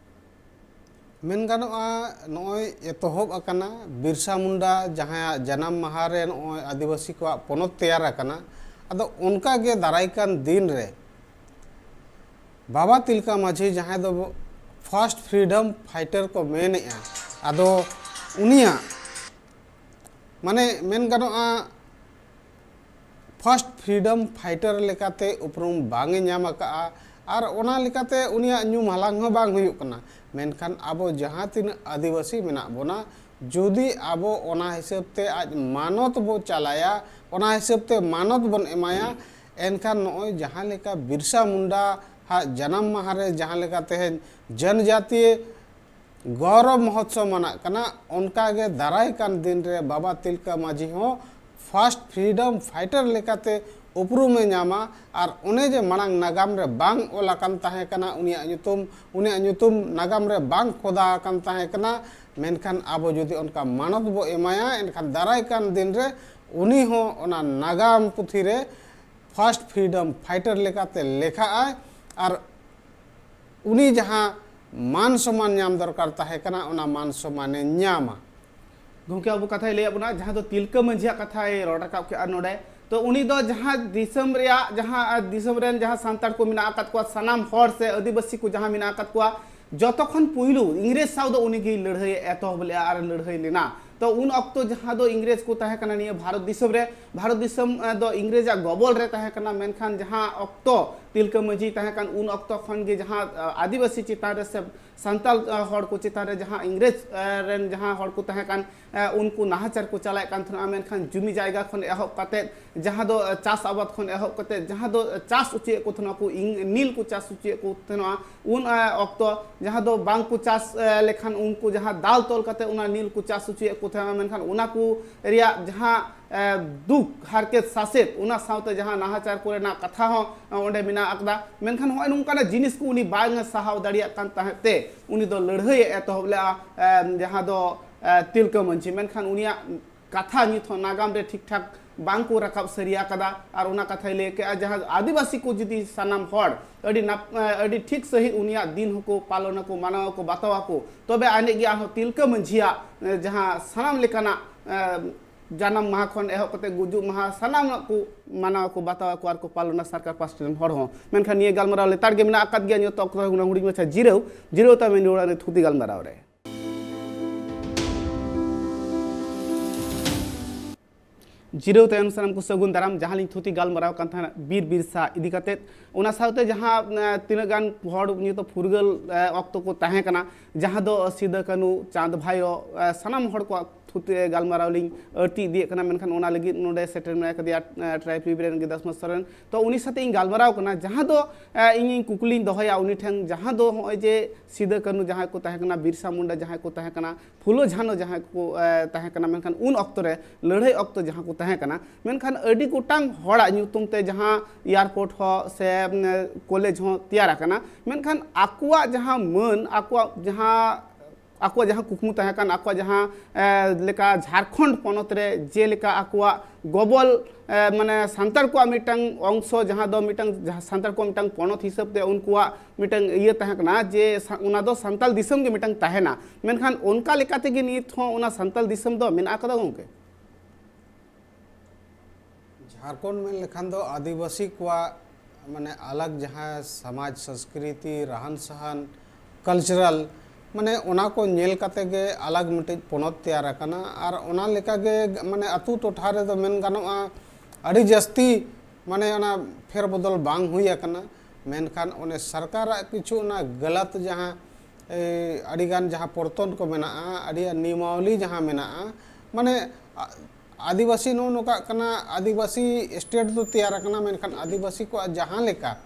ᱢᱮᱱ ᱜᱟᱱᱚᱜᱼᱟ, ᱱᱚᱜᱼᱚᱭ ᱮᱛᱚᱦᱚᱵ ᱟᱠᱟᱱᱟ ᱵᱤᱨᱥᱟ ᱢᱩᱱᱰᱟ ᱡᱟᱦᱟᱸᱭᱟᱜ ᱡᱟᱱᱟᱢ ᱢᱟᱦᱟ ᱨᱮ ᱱᱚᱜᱼᱚᱭ ᱟᱹᱫᱤᱵᱟᱹᱥᱤ ᱠᱚᱣᱟᱜ ᱯᱚᱱᱚᱛ ᱛᱮᱭᱟᱨ ᱟᱠᱟᱱᱟ᱾ ᱟᱫᱚ ᱚᱱᱠᱟ ᱜᱮ ᱫᱟᱨᱟᱭ ᱠᱟᱱ ᱫᱤᱱ ᱨᱮ ᱵᱟᱵᱟ ᱛᱤᱞᱠᱟ ᱢᱟᱹᱡᱷᱤ, ᱡᱟᱦᱟᱸᱭ ᱫᱚ first freedom fighter ᱠᱚ ᱢᱮᱱᱮᱜᱼᱟ, ᱟᱫᱚ ᱩᱱᱤᱭᱟᱜ, ᱢᱟᱱᱮ, ᱢᱮᱱ ᱜᱟᱱᱚᱜᱼᱟ, first freedom fighter ᱞᱮᱠᱟᱛᱮ ᱩᱯᱨᱩᱢ ᱵᱟᱝ ᱮ ᱧᱟᱢ ᱟᱠᱟᱫᱼᱟ, ᱟᱨ ᱚᱱᱟ ᱞᱮᱠᱟᱛᱮ ᱩᱱᱤᱭᱟᱜ ᱧᱩᱢ ᱦᱟᱞᱟᱝ ᱦᱚᱸ ᱵᱟᱝ ᱦᱩᱭᱩᱜ ᱠᱟᱱᱟ᱾ ᱢᱮᱱᱠᱷᱟᱱ ᱟᱵᱚ ᱡᱟᱦᱟᱸ ᱛᱤᱱᱟᱹᱜ ᱟᱹᱫᱤᱵᱟᱹᱥᱤ ᱢᱮᱱᱟᱜ ᱵᱚᱱᱟ, ᱡᱩᱫᱤ ᱟᱵᱚ ᱚᱱᱟ ᱦᱤᱥᱟᱹᱵ ᱛᱮ ᱟᱡ ᱢᱟᱱᱚᱛ ᱵᱚ ᱪᱟᱞᱟᱭᱟ, ᱚᱱᱟ ᱦᱤᱥᱟᱹᱵ ᱛᱮ ᱢᱟᱱᱚᱛ ᱵᱚᱱ ᱮᱢᱟᱭᱟ, ᱮᱱᱠᱷᱟᱱ ᱱᱚᱜᱼᱚᱭ ᱡᱟᱦᱟᱸ ᱞᱮᱠᱟ ᱵᱤᱨᱥᱟ ᱢᱩᱱᱰᱟ ᱦᱟᱜ ᱡᱟᱱᱟᱢ ᱢᱟᱦᱟ ᱨᱮ ᱡᱟᱦᱟᱸ ᱞᱮᱠᱟ ᱛᱮᱦᱮᱧ ᱡᱚᱱᱡᱟᱛᱤᱭᱚ ᱜᱚᱣᱨᱚᱵ ᱢᱚᱦᱚᱛᱥᱚᱵ ᱢᱟᱱᱟᱜ ᱠᱟᱱᱟ, ᱚᱱᱠᱟ ᱜᱮ ᱫᱟᱨᱟᱭ ᱠᱟᱱ ᱫᱤᱱ ᱨᱮ ᱵᱟᱵᱟ ᱛᱤᱞᱠᱟᱹ ᱢᱟᱹᱡᱷᱤ ᱦᱚᱸ first freedom fighter ᱞᱮᱠᱟᱛᱮ ᱩᱯᱨᱩᱢ ᱮ ᱧᱟᱢᱟ᱾ ᱟᱨ ᱚᱱᱮ ᱡᱮ ᱢᱟᱲᱟᱝ ᱱᱟᱜᱟᱢ ᱨᱮ ᱵᱟᱝ ᱚᱞ ᱟᱠᱟᱱ ᱛᱟᱦᱮᱸ ᱠᱟᱱᱟ, ᱩᱱᱤᱭᱟᱜ ᱧᱩᱛᱩᱢ, ᱩᱱᱤᱭᱟᱜ ᱧᱩᱛᱩᱢ ᱱᱟᱜᱟᱢ ᱨᱮ ᱵᱟᱝ ᱠᱷᱚᱫᱟ ᱟᱠᱟᱱ ᱛᱟᱦᱮᱸ ᱠᱟᱱᱟ, ᱢᱮᱱᱠᱷᱟᱱ ᱟᱵᱚ ᱡᱩᱫᱤ ᱚᱱᱠᱟ ᱢᱟᱱᱚᱛ ᱵᱚ ᱮᱢᱟᱭᱟ, ᱮᱱᱠᱷᱟᱱ ᱫᱟᱨᱟᱭ ᱠᱟᱱ ᱫᱤᱱ ᱨᱮ ᱩᱱᱤ ᱦᱚᱸ ᱚᱱᱟ ᱱᱟᱜᱟᱢ ᱯᱩᱛᱷᱤ ᱨᱮ ᱯᱷᱟᱨᱥᱴ ᱯᱷᱨᱤᱰᱚᱢ ᱯᱷᱟᱭᱴᱟᱨ ᱞᱮᱠᱟᱛᱮ ᱞᱮᱠᱷᱟᱜᱼᱟᱭ ᱟᱨ ᱩᱱᱤ ᱡᱟᱦᱟᱸ ᱢᱟᱱ ᱥᱚᱢᱢᱟᱱ ᱧᱟᱢ ᱫᱚᱨᱠᱟᱨ ᱛᱟᱦᱮᱸ ᱠᱟᱱᱟ, ᱚᱱᱟ ᱢᱟᱱ ᱥᱚᱢᱢᱟᱱᱮ ᱧᱟᱢᱟ᱾ ᱜᱚᱢᱠᱮ ᱟᱵᱚ ᱠᱟᱛᱷᱟᱭ ᱞᱟᱹᱭᱟᱫ ᱵᱚᱱᱟ, ᱡᱟᱦᱟᱸ ᱫᱚ ᱛᱤᱞᱠᱟᱹ ᱢᱟᱹᱡᱷᱤᱭᱟᱜ ᱠᱟᱛᱷᱟᱭ ᱨᱚᱲ ᱨᱟᱠᱟᱵ ᱠᱮᱫᱼᱟ ᱱᱚᱰᱮ᱾ ᱛᱚ ᱩᱱᱤ ᱫᱚ ᱡᱟᱦᱟᱸ ᱫᱤᱥᱚᱢ ᱨᱮᱭᱟᱜ, ᱡᱟᱦᱟᱸ ᱫᱤᱥᱚᱢ ᱨᱮᱱ ᱡᱟᱦᱟᱸ ᱥᱟᱱᱛᱟᱲ ᱠᱚ ᱢᱮᱱᱟᱜ ᱟᱠᱟᱫ ᱠᱚᱣᱟ, ᱥᱟᱱᱟᱢ ᱦᱚᱲ ᱥᱮ ᱟᱹᱫᱤᱵᱟᱹᱥᱤ ᱠᱚ ᱡᱟᱦᱟᱸ ᱢᱮᱱᱟᱜ ᱟᱠᱟᱫ ᱠᱚᱣᱟ, ᱡᱚᱛᱚ ᱠᱷᱚᱱ ᱯᱩᱭᱞᱩ ᱤᱝᱨᱮᱡᱽ ᱥᱟᱶ ᱫᱚ ᱩᱱᱤ ᱜᱮᱭ ᱞᱟᱹᱲᱦᱟᱹᱭ ᱮ ᱮᱛᱚᱦᱚᱵ ᱞᱮᱫᱼᱟ ᱟᱨ ᱞᱟᱹᱲᱦᱟᱹᱭ ᱞᱮᱱᱟ᱾ ᱛᱚ ᱩᱱ ᱚᱠᱛᱚ ᱡᱟᱦᱟᱸ ᱫᱚ ᱤᱝᱨᱮᱡᱽ ᱠᱚ ᱛᱟᱦᱮᱸ ᱠᱟᱱᱟ ᱱᱤᱭᱟᱹ ᱵᱷᱟᱨᱚᱛ ᱫᱤᱥᱚᱢ ᱨᱮ, ᱵᱷᱟᱨᱚᱛ ᱫᱤᱥᱚᱢ ᱫᱚ ᱤᱝᱨᱮᱡᱽ ᱟᱜ ᱜᱚᱵᱚᱞ ᱨᱮ ᱛᱟᱦᱮᱸ ᱠᱟᱱᱟ, ᱢᱮᱱᱠᱷᱟᱱ ᱡᱟᱦᱟᱸ ᱚᱠᱛᱚ ᱛᱤᱞᱠᱟᱹ ᱢᱟᱹᱡᱷᱤ ᱛᱟᱦᱮᱸ ᱠᱟᱱ, ᱩᱱ ᱚᱠᱛᱚ ᱠᱷᱚᱱ ᱜᱮ ᱡᱟᱦᱟᱸ ᱟᱹᱫᱤᱵᱟᱹᱥᱤ ᱪᱮᱛᱟᱱ ᱨᱮ ᱥᱮ ᱥᱟᱱᱛᱟᱲ ᱦᱚᱲ ᱠᱚ ᱪᱮᱛᱟᱱ ᱨᱮ ᱡᱟᱦᱟᱸ ᱤᱝᱨᱮᱡᱽ ᱨᱮᱱ ᱡᱟᱦᱟᱸ ᱦᱚᱲ ᱠᱚ ᱛᱟᱦᱮᱸ ᱠᱟᱱ, ᱩᱱᱠᱩ ᱱᱟᱦᱟᱪᱟᱨ ᱠᱚ ᱪᱟᱞᱟᱣᱮᱫ ᱠᱟᱱ ᱛᱟᱦᱮᱱᱟ, ᱢᱮᱱᱠᱷᱟᱱ ᱡᱩᱢᱤ ᱡᱟᱭᱜᱟ ᱠᱷᱚᱱ ᱮᱦᱚᱵ ᱠᱟᱛᱮᱫ, ᱡᱟᱦᱟᱸ ᱫᱚ ᱪᱟᱥ ᱟᱵᱟᱫ ᱠᱷᱚᱱ ᱮᱦᱚᱵ ᱠᱟᱛᱮᱫ, ᱡᱟᱦᱟᱸ ᱫᱚ ᱪᱟᱥ ᱚᱪᱚᱭᱮᱫ ᱠᱚ ᱛᱟᱦᱮᱱᱟ ᱠᱚ, ᱤᱝ- ᱱᱤᱞ ᱠᱚ ᱪᱟᱥ ᱚᱪᱚᱭᱮᱫ ᱠᱚ ᱛᱟᱦᱮᱱᱟ ᱩᱱ ᱚᱠᱛᱚ, ᱡᱟᱦᱟᱸ ᱫᱚ ᱵᱟᱝ ᱠᱚ ᱪᱟᱥ ᱞᱮᱠᱷᱟᱱ ᱩᱱᱠᱩ ᱡᱟᱦᱟᱸ ᱫᱟᱞ ᱛᱚᱞ ᱠᱟᱛᱮᱫ ᱚᱱᱟ ᱱᱤᱞ ᱠᱚ ᱪᱟᱥ ᱚᱪᱚᱭᱮᱫ ᱠᱚ ᱛᱟᱦᱮᱱᱟ, ᱢᱮᱱᱠᱷᱟᱱ ᱚᱱᱟ ᱠᱚ ᱨᱮᱭᱟᱜ ᱡᱟᱦᱟᱸ ᱫᱩᱠ ᱦᱟᱨᱠᱮᱛ ᱥᱟᱥᱮᱛ, ᱚᱱᱟ ᱥᱟᱶᱛᱮ ᱡᱟᱦᱟᱸ ᱱᱟᱦᱟᱪᱟᱨ ᱠᱚᱨᱮᱱᱟᱜ ᱠᱟᱛᱷᱟ ᱦᱚᱸ ᱚᱸᱰᱮ ᱢᱮᱱᱟᱜ ᱟᱠᱟᱫᱟ᱾ ᱢᱮᱱᱠᱷᱟᱱ ᱱᱚᱜᱼᱚᱭ ᱱᱚᱝᱠᱟᱱᱟᱜ ᱡᱤᱱᱤᱥ ᱠᱚ ᱩᱱᱤ ᱵᱟᱝ ᱮ ᱥᱟᱦᱟᱣ ᱫᱟᱲᱮᱭᱟᱜ ᱠᱟᱱ ᱛᱟᱦᱮᱸᱫ ᱛᱮ ᱩᱱᱤ ᱫᱚ ᱞᱟᱹᱲᱦᱟᱹᱭ ᱮ ᱮᱛᱚᱦᱚᱵ ᱞᱮᱫᱼᱟ, ᱡᱟᱦᱟᱸ ᱫᱚ ᱛᱤᱞᱠᱟᱹ ᱢᱟᱹᱡᱷᱤ᱾ ᱢᱮᱱᱠᱷᱟᱱ ᱩᱱᱤᱭᱟᱜ ᱠᱟᱛᱷᱟ ᱱᱤᱛ ᱦᱚᱸ ᱱᱟᱜᱟᱢ ᱨᱮ ᱴᱷᱤᱠ ᱴᱷᱟᱠ ᱵᱟᱝ ᱠᱚ ᱨᱟᱠᱟᱵ ᱥᱟᱹᱨᱤ ᱟᱠᱟᱫᱟ᱾ ᱟᱨ ᱚᱱᱟ ᱠᱟᱛᱷᱟᱭ ᱞᱟᱹᱭ ᱠᱮᱜᱼᱟ, ᱡᱟᱦᱟᱸ ᱟᱹᱫᱤᱵᱟᱹᱥᱤ ᱠᱚ ᱡᱩᱫᱤ ᱥᱟᱱᱟᱢ ᱦᱚᱲ ᱟᱹᱰᱤ ᱱᱟᱯ-, ᱟᱹᱰᱤ ᱴᱷᱤᱠ ᱥᱟᱺᱦᱤᱡ ᱩᱱᱤᱭᱟᱜ ᱫᱤᱱ ᱦᱚᱸᱠᱚ ᱯᱟᱞᱚᱱ ᱟᱠᱚ, ᱢᱟᱱᱟᱣ ᱟᱠᱚ, ᱵᱟᱛᱟᱣ ᱟᱠᱚ, ᱛᱚᱵᱮ ᱟᱹᱱᱤᱡ ᱜᱮ ᱟᱨᱦᱚᱸ ᱛᱤᱞᱠᱟᱹ ᱢᱟᱹᱡᱷᱤᱭᱟᱜ ᱡᱟᱦᱟᱸ ᱥᱟᱱᱟᱢ ᱞᱮᱠᱟᱱᱟᱜ ᱡᱟᱱᱟᱢ ᱢᱟᱦᱟ ᱠᱷᱚᱱ ᱮᱦᱚᱵ ᱠᱟᱛᱮ ᱜᱩᱡᱩᱜ ᱢᱟᱦᱟ ᱥᱟᱱᱟᱢᱟᱜ ᱠᱚ ᱢᱟᱱᱟᱣ ᱟᱠᱚ, ᱵᱟᱛᱟᱣ ᱟᱠᱚ ᱟᱨ ᱠᱚ ᱯᱟᱞᱚᱱᱟ ᱥᱚᱨᱠᱟᱨ ᱯᱟᱥᱴᱟ ᱨᱮᱱ ᱦᱚᱲ ᱦᱚᱸ᱾ ᱢᱮᱱᱠᱷᱟᱱ ᱱᱤᱭᱟᱹ ᱜᱟᱞᱢᱟᱨᱟᱣ ᱞᱮᱛᱟᱲ ᱜᱮ ᱢᱮᱱᱟᱜ ᱟᱠᱟᱫ ᱜᱮᱭᱟ᱾ ᱱᱤᱛᱚᱜ ᱚᱠᱛᱚ ᱦᱩᱱᱟᱹᱝ ᱦᱩᱰᱤᱧ ᱢᱟᱪᱷᱟ ᱡᱤᱨᱟᱹᱣ, ᱡᱤᱨᱟᱹᱣ ᱛᱟᱭᱚᱢ ᱨᱩᱣᱟᱹᱲᱟ ᱱᱤᱛ ᱛᱷᱩᱛᱤ ᱜᱟᱞᱢᱟᱨᱟᱣ ᱨᱮ᱾ ᱡᱤᱨᱟᱹᱣ ᱛᱟᱭᱚᱢ ᱥᱟᱱᱟᱢ ᱠᱚ ᱥᱟᱹᱜᱩᱱ ᱫᱟᱨᱟᱢ᱾ ᱡᱟᱦᱟᱸ ᱞᱤᱧ ᱛᱷᱩᱛᱤ ᱜᱟᱞᱢᱟᱨᱟᱣ ᱠᱟᱱ ᱛᱟᱦᱮᱱᱟ ᱵᱤᱨ ᱵᱤᱨᱥᱟ ᱤᱫᱤ ᱠᱟᱛᱮᱫ, ᱚᱱᱟ ᱥᱟᱶᱛᱮ ᱡᱟᱦᱟᱸ, ᱮ, ᱛᱤᱱᱟᱹᱜ ᱜᱟᱱ ᱦᱚᱲ ᱱᱤᱛᱚᱜ ᱯᱷᱩᱨᱜᱟᱹᱞ, ᱮ, ᱚᱠᱛᱚ ᱠᱚ ᱛᱟᱦᱮᱸ ᱠᱟᱱᱟ, ᱡᱟᱦᱟᱸ ᱫᱚ ᱥᱤᱫᱟᱹ ᱠᱟᱹᱱᱩ, ᱪᱟᱸᱫᱽ ᱵᱷᱟᱭᱨᱚ, ᱮ, ᱥᱟᱱᱟᱢ ᱦᱚᱲ ᱠᱚᱣᱟᱜ ᱛᱷᱩᱛᱤ ᱜᱟᱞᱢᱟᱨᱟᱣ ᱞᱤᱧ ᱟᱹᱲᱛᱤ ᱤᱫᱤᱭᱮᱫ ᱠᱟᱱᱟ᱾ ᱢᱮᱱᱠᱷᱟᱱ ᱚᱱᱟ ᱞᱟᱹᱜᱤᱫ ᱱᱚᱰᱮ ᱥᱮᱴᱮᱨ ᱢᱮᱱᱟᱭ ᱠᱟᱫᱮᱭᱟ, ᱮ, ᱴᱨᱟᱭᱯᱤᱵ ᱨᱮᱱ ᱜᱤᱫᱟᱥᱢᱟ ᱥᱚᱨᱮᱱ᱾ ᱛᱚ ᱩᱱᱤ ᱥᱟᱛᱮ ᱤᱧ ᱜᱟᱞᱢᱟᱨᱟᱣ ᱠᱟᱱᱟ, ᱡᱟᱦᱟᱸ ᱫᱚ, ᱮ, ᱤᱧᱤᱧ ᱠᱩᱠᱞᱤᱧ ᱫᱚᱦᱚᱭᱟ ᱩᱱᱤ ᱴᱷᱮᱱ, ᱡᱟᱦᱟᱸ ᱫᱚ ᱱᱚᱜᱼᱚᱭ ᱡᱮ ᱥᱤᱫᱟᱹ ᱠᱟᱹᱱᱩ ᱡᱟᱦᱟᱸᱭ ᱠᱚ ᱛᱟᱦᱮᱸ ᱠᱟᱱᱟ, ᱵᱤᱨᱥᱟ ᱢᱩᱱᱰᱟ ᱡᱟᱦᱟᱸᱭ ᱠᱚ ᱛᱟᱦᱮᱸ ᱠᱟᱱᱟ, ᱯᱷᱩᱞᱳ ᱡᱷᱟᱱᱳ ᱡᱟᱦᱟᱸᱭ ᱠᱚ, ᱮ, ᱛᱟᱦᱮᱸ ᱠᱟᱱᱟ, ᱢᱮᱱᱠᱷᱟᱱ ᱩᱱ ᱚᱠᱛᱚ ᱨᱮ, ᱞᱟᱹᱲᱦᱟᱹᱭ ᱚᱠᱛᱚ ᱡᱟᱦᱟᱸ ᱠᱚ ᱛᱟᱦᱮᱸ ᱠᱟᱱᱟ, ᱢᱮᱱᱠᱷᱟᱱ ᱟᱹᱰᱤ ᱜᱚᱴᱟᱝ ᱦᱚᱲᱟᱜ ᱧᱩᱛᱩᱢ ᱛᱮ ᱡᱟᱦᱟᱸ ᱮᱭᱟᱨᱯᱳᱨᱴ ᱦᱚᱸ ᱥᱮ, ᱩᱢ, ᱠᱚᱞᱮᱡᱽ ᱦᱚᱸ ᱛᱮᱭᱟᱨ ᱟᱠᱟᱱᱟ, ᱢᱮᱱᱠᱷᱟᱱ ᱟᱠᱚᱣᱟᱜ ᱡᱟᱦᱟᱸ ᱢᱟᱹᱱ, ᱟᱠᱚᱣᱟᱜ ᱡᱟᱦᱟᱸ ᱟᱠᱚᱣᱟᱜ ᱡᱟᱦᱟᱸ ᱠᱩᱠᱢᱩ ᱛᱟᱦᱮᱸ ᱠᱟᱱ, ᱟᱠᱚᱣᱟᱜ ᱡᱟᱦᱟᱸ, ᱮ, ᱞᱮᱠᱟ ᱡᱷᱟᱲᱠᱷᱚᱸᱰ ᱯᱚᱱᱚᱛ ᱨᱮ ᱡᱮᱞᱮᱠᱟ ᱟᱠᱚᱣᱟᱜ ᱜᱚᱵᱚᱞ, ᱮ, ᱢᱟᱱᱮ ᱥᱟᱱᱛᱟᱲ ᱠᱚᱣᱟᱜ ᱢᱤᱫᱴᱟᱝ ᱚᱝᱥᱚ, ᱡᱟᱦᱟᱸ ᱫᱚ ᱢᱤᱫᱴᱟᱝ, ᱡᱟᱦᱟᱸ ᱥᱟᱱᱛᱟᱲ ᱠᱚᱣᱟᱜ ᱢᱤᱫᱴᱟᱝ ᱯᱚᱱᱚᱛ ᱦᱤᱥᱟᱹᱵ ᱛᱮ ᱩᱱᱠᱩᱣᱟᱜ ᱢᱤᱫᱴᱟᱝ ᱤᱭᱟᱹ ᱛᱟᱦᱮᱸ ᱠᱟᱱᱟ ᱡᱮ ᱥᱟ-, ᱚᱱᱟ ᱫᱚ ᱥᱟᱱᱛᱟᱲ ᱫᱤᱥᱚᱢ ᱜᱮ ᱢᱤᱫᱴᱟᱝ ᱛᱟᱦᱮᱱᱟ, ᱢᱮᱱᱠᱷᱟᱱ ᱚᱱᱠᱟ ᱞᱮᱠᱟ ᱛᱮᱜᱮ ᱱᱤᱛ ᱦᱚᱸ ᱚᱱᱟ ᱥᱟᱱᱛᱟᱲ ᱫᱤᱥᱚᱢ ᱫᱚ ᱢᱮᱱᱟᱜ ᱟᱠᱟᱫᱟ ᱜᱚᱢᱠᱮ? ᱡᱷᱟᱲᱠᱷᱚᱸᱰ ᱢᱮᱱ ᱞᱮᱠᱷᱟᱱ ᱫᱚ ᱟᱹᱫᱤᱵᱟᱹᱥᱤ ᱠᱚᱣᱟᱜ ᱢᱟᱱᱮ ᱟᱞᱟᱜᱽ ᱡᱟᱦᱟᱸ ᱥᱚᱢᱟᱡᱽ, ᱥᱚᱸᱥᱠᱨᱤᱛᱤ, ᱨᱟᱦᱟᱱ ᱥᱟᱦᱟᱱ, ᱠᱟᱞᱪᱟᱨᱟᱞ, ᱢᱟᱱᱮ ᱚᱱᱟ ᱠᱚ ᱧᱮᱞ ᱠᱟᱛᱮ ᱜᱮ ᱟᱞᱟᱜᱽ ᱢᱤᱫᱴᱤᱡ ᱯᱚᱱᱚᱛ ᱛᱮᱭᱟᱨ ᱟᱠᱟᱱᱟ᱾ ᱟᱨ ᱚᱱᱟ ᱞᱮᱠᱟ ᱜᱮ ᱢᱟᱱᱮ ᱟᱹᱛᱩ ᱴᱚᱴᱷᱟ ᱨᱮᱫᱚ ᱢᱮᱱ ᱜᱟᱱᱚᱜᱼᱟ ᱟᱹᱰᱤ ᱡᱟᱹᱥᱛᱤ ᱢᱟᱱᱮ ᱚᱱᱟ ᱯᱷᱮᱨ ᱵᱚᱫᱚᱞ ᱵᱟᱝ ᱦᱩᱭ ᱟᱠᱟᱱᱟ᱾ ᱢᱮᱱᱠᱷᱟᱱ ᱚᱱᱮ ᱥᱚᱨᱠᱟᱨᱟᱜ ᱠᱤᱪᱷᱩ ᱚᱱᱟ ᱜᱟᱞᱟᱛ ᱡᱟᱦᱟᱸ, ᱮ, ᱟᱹᱰᱤᱜᱟᱱ ᱡᱟᱦᱟᱸ ᱯᱚᱨᱛᱚᱱ ᱠᱚ ᱢᱮᱱᱟᱜᱼᱟ, ᱟᱹᱰᱤᱜᱟᱱ ᱱᱤᱭᱚᱢᱟᱣᱞᱤ ᱡᱟᱦᱟᱸ ᱢᱮᱱᱟᱜᱼᱟ, ᱢᱟᱱᱮ ᱟ-, ᱟᱹᱫᱤᱵᱟᱹᱥᱤ ᱱᱚᱜᱼᱚ ᱱᱚᱝᱠᱟᱜ ᱠᱟᱱᱟ, ᱟᱹᱫᱤᱵᱟᱹᱥᱤ ᱥᱴᱮᱴ ᱫᱚ ᱛᱮᱭᱟᱨ ᱟᱠᱟᱱᱟ, ᱢᱮᱱᱠᱷᱟᱱ ᱟᱹᱫᱤᱵᱟᱹᱥᱤ ᱠᱚᱣᱟᱜ ᱡᱟᱦᱟᱸ ᱞᱮᱠᱟ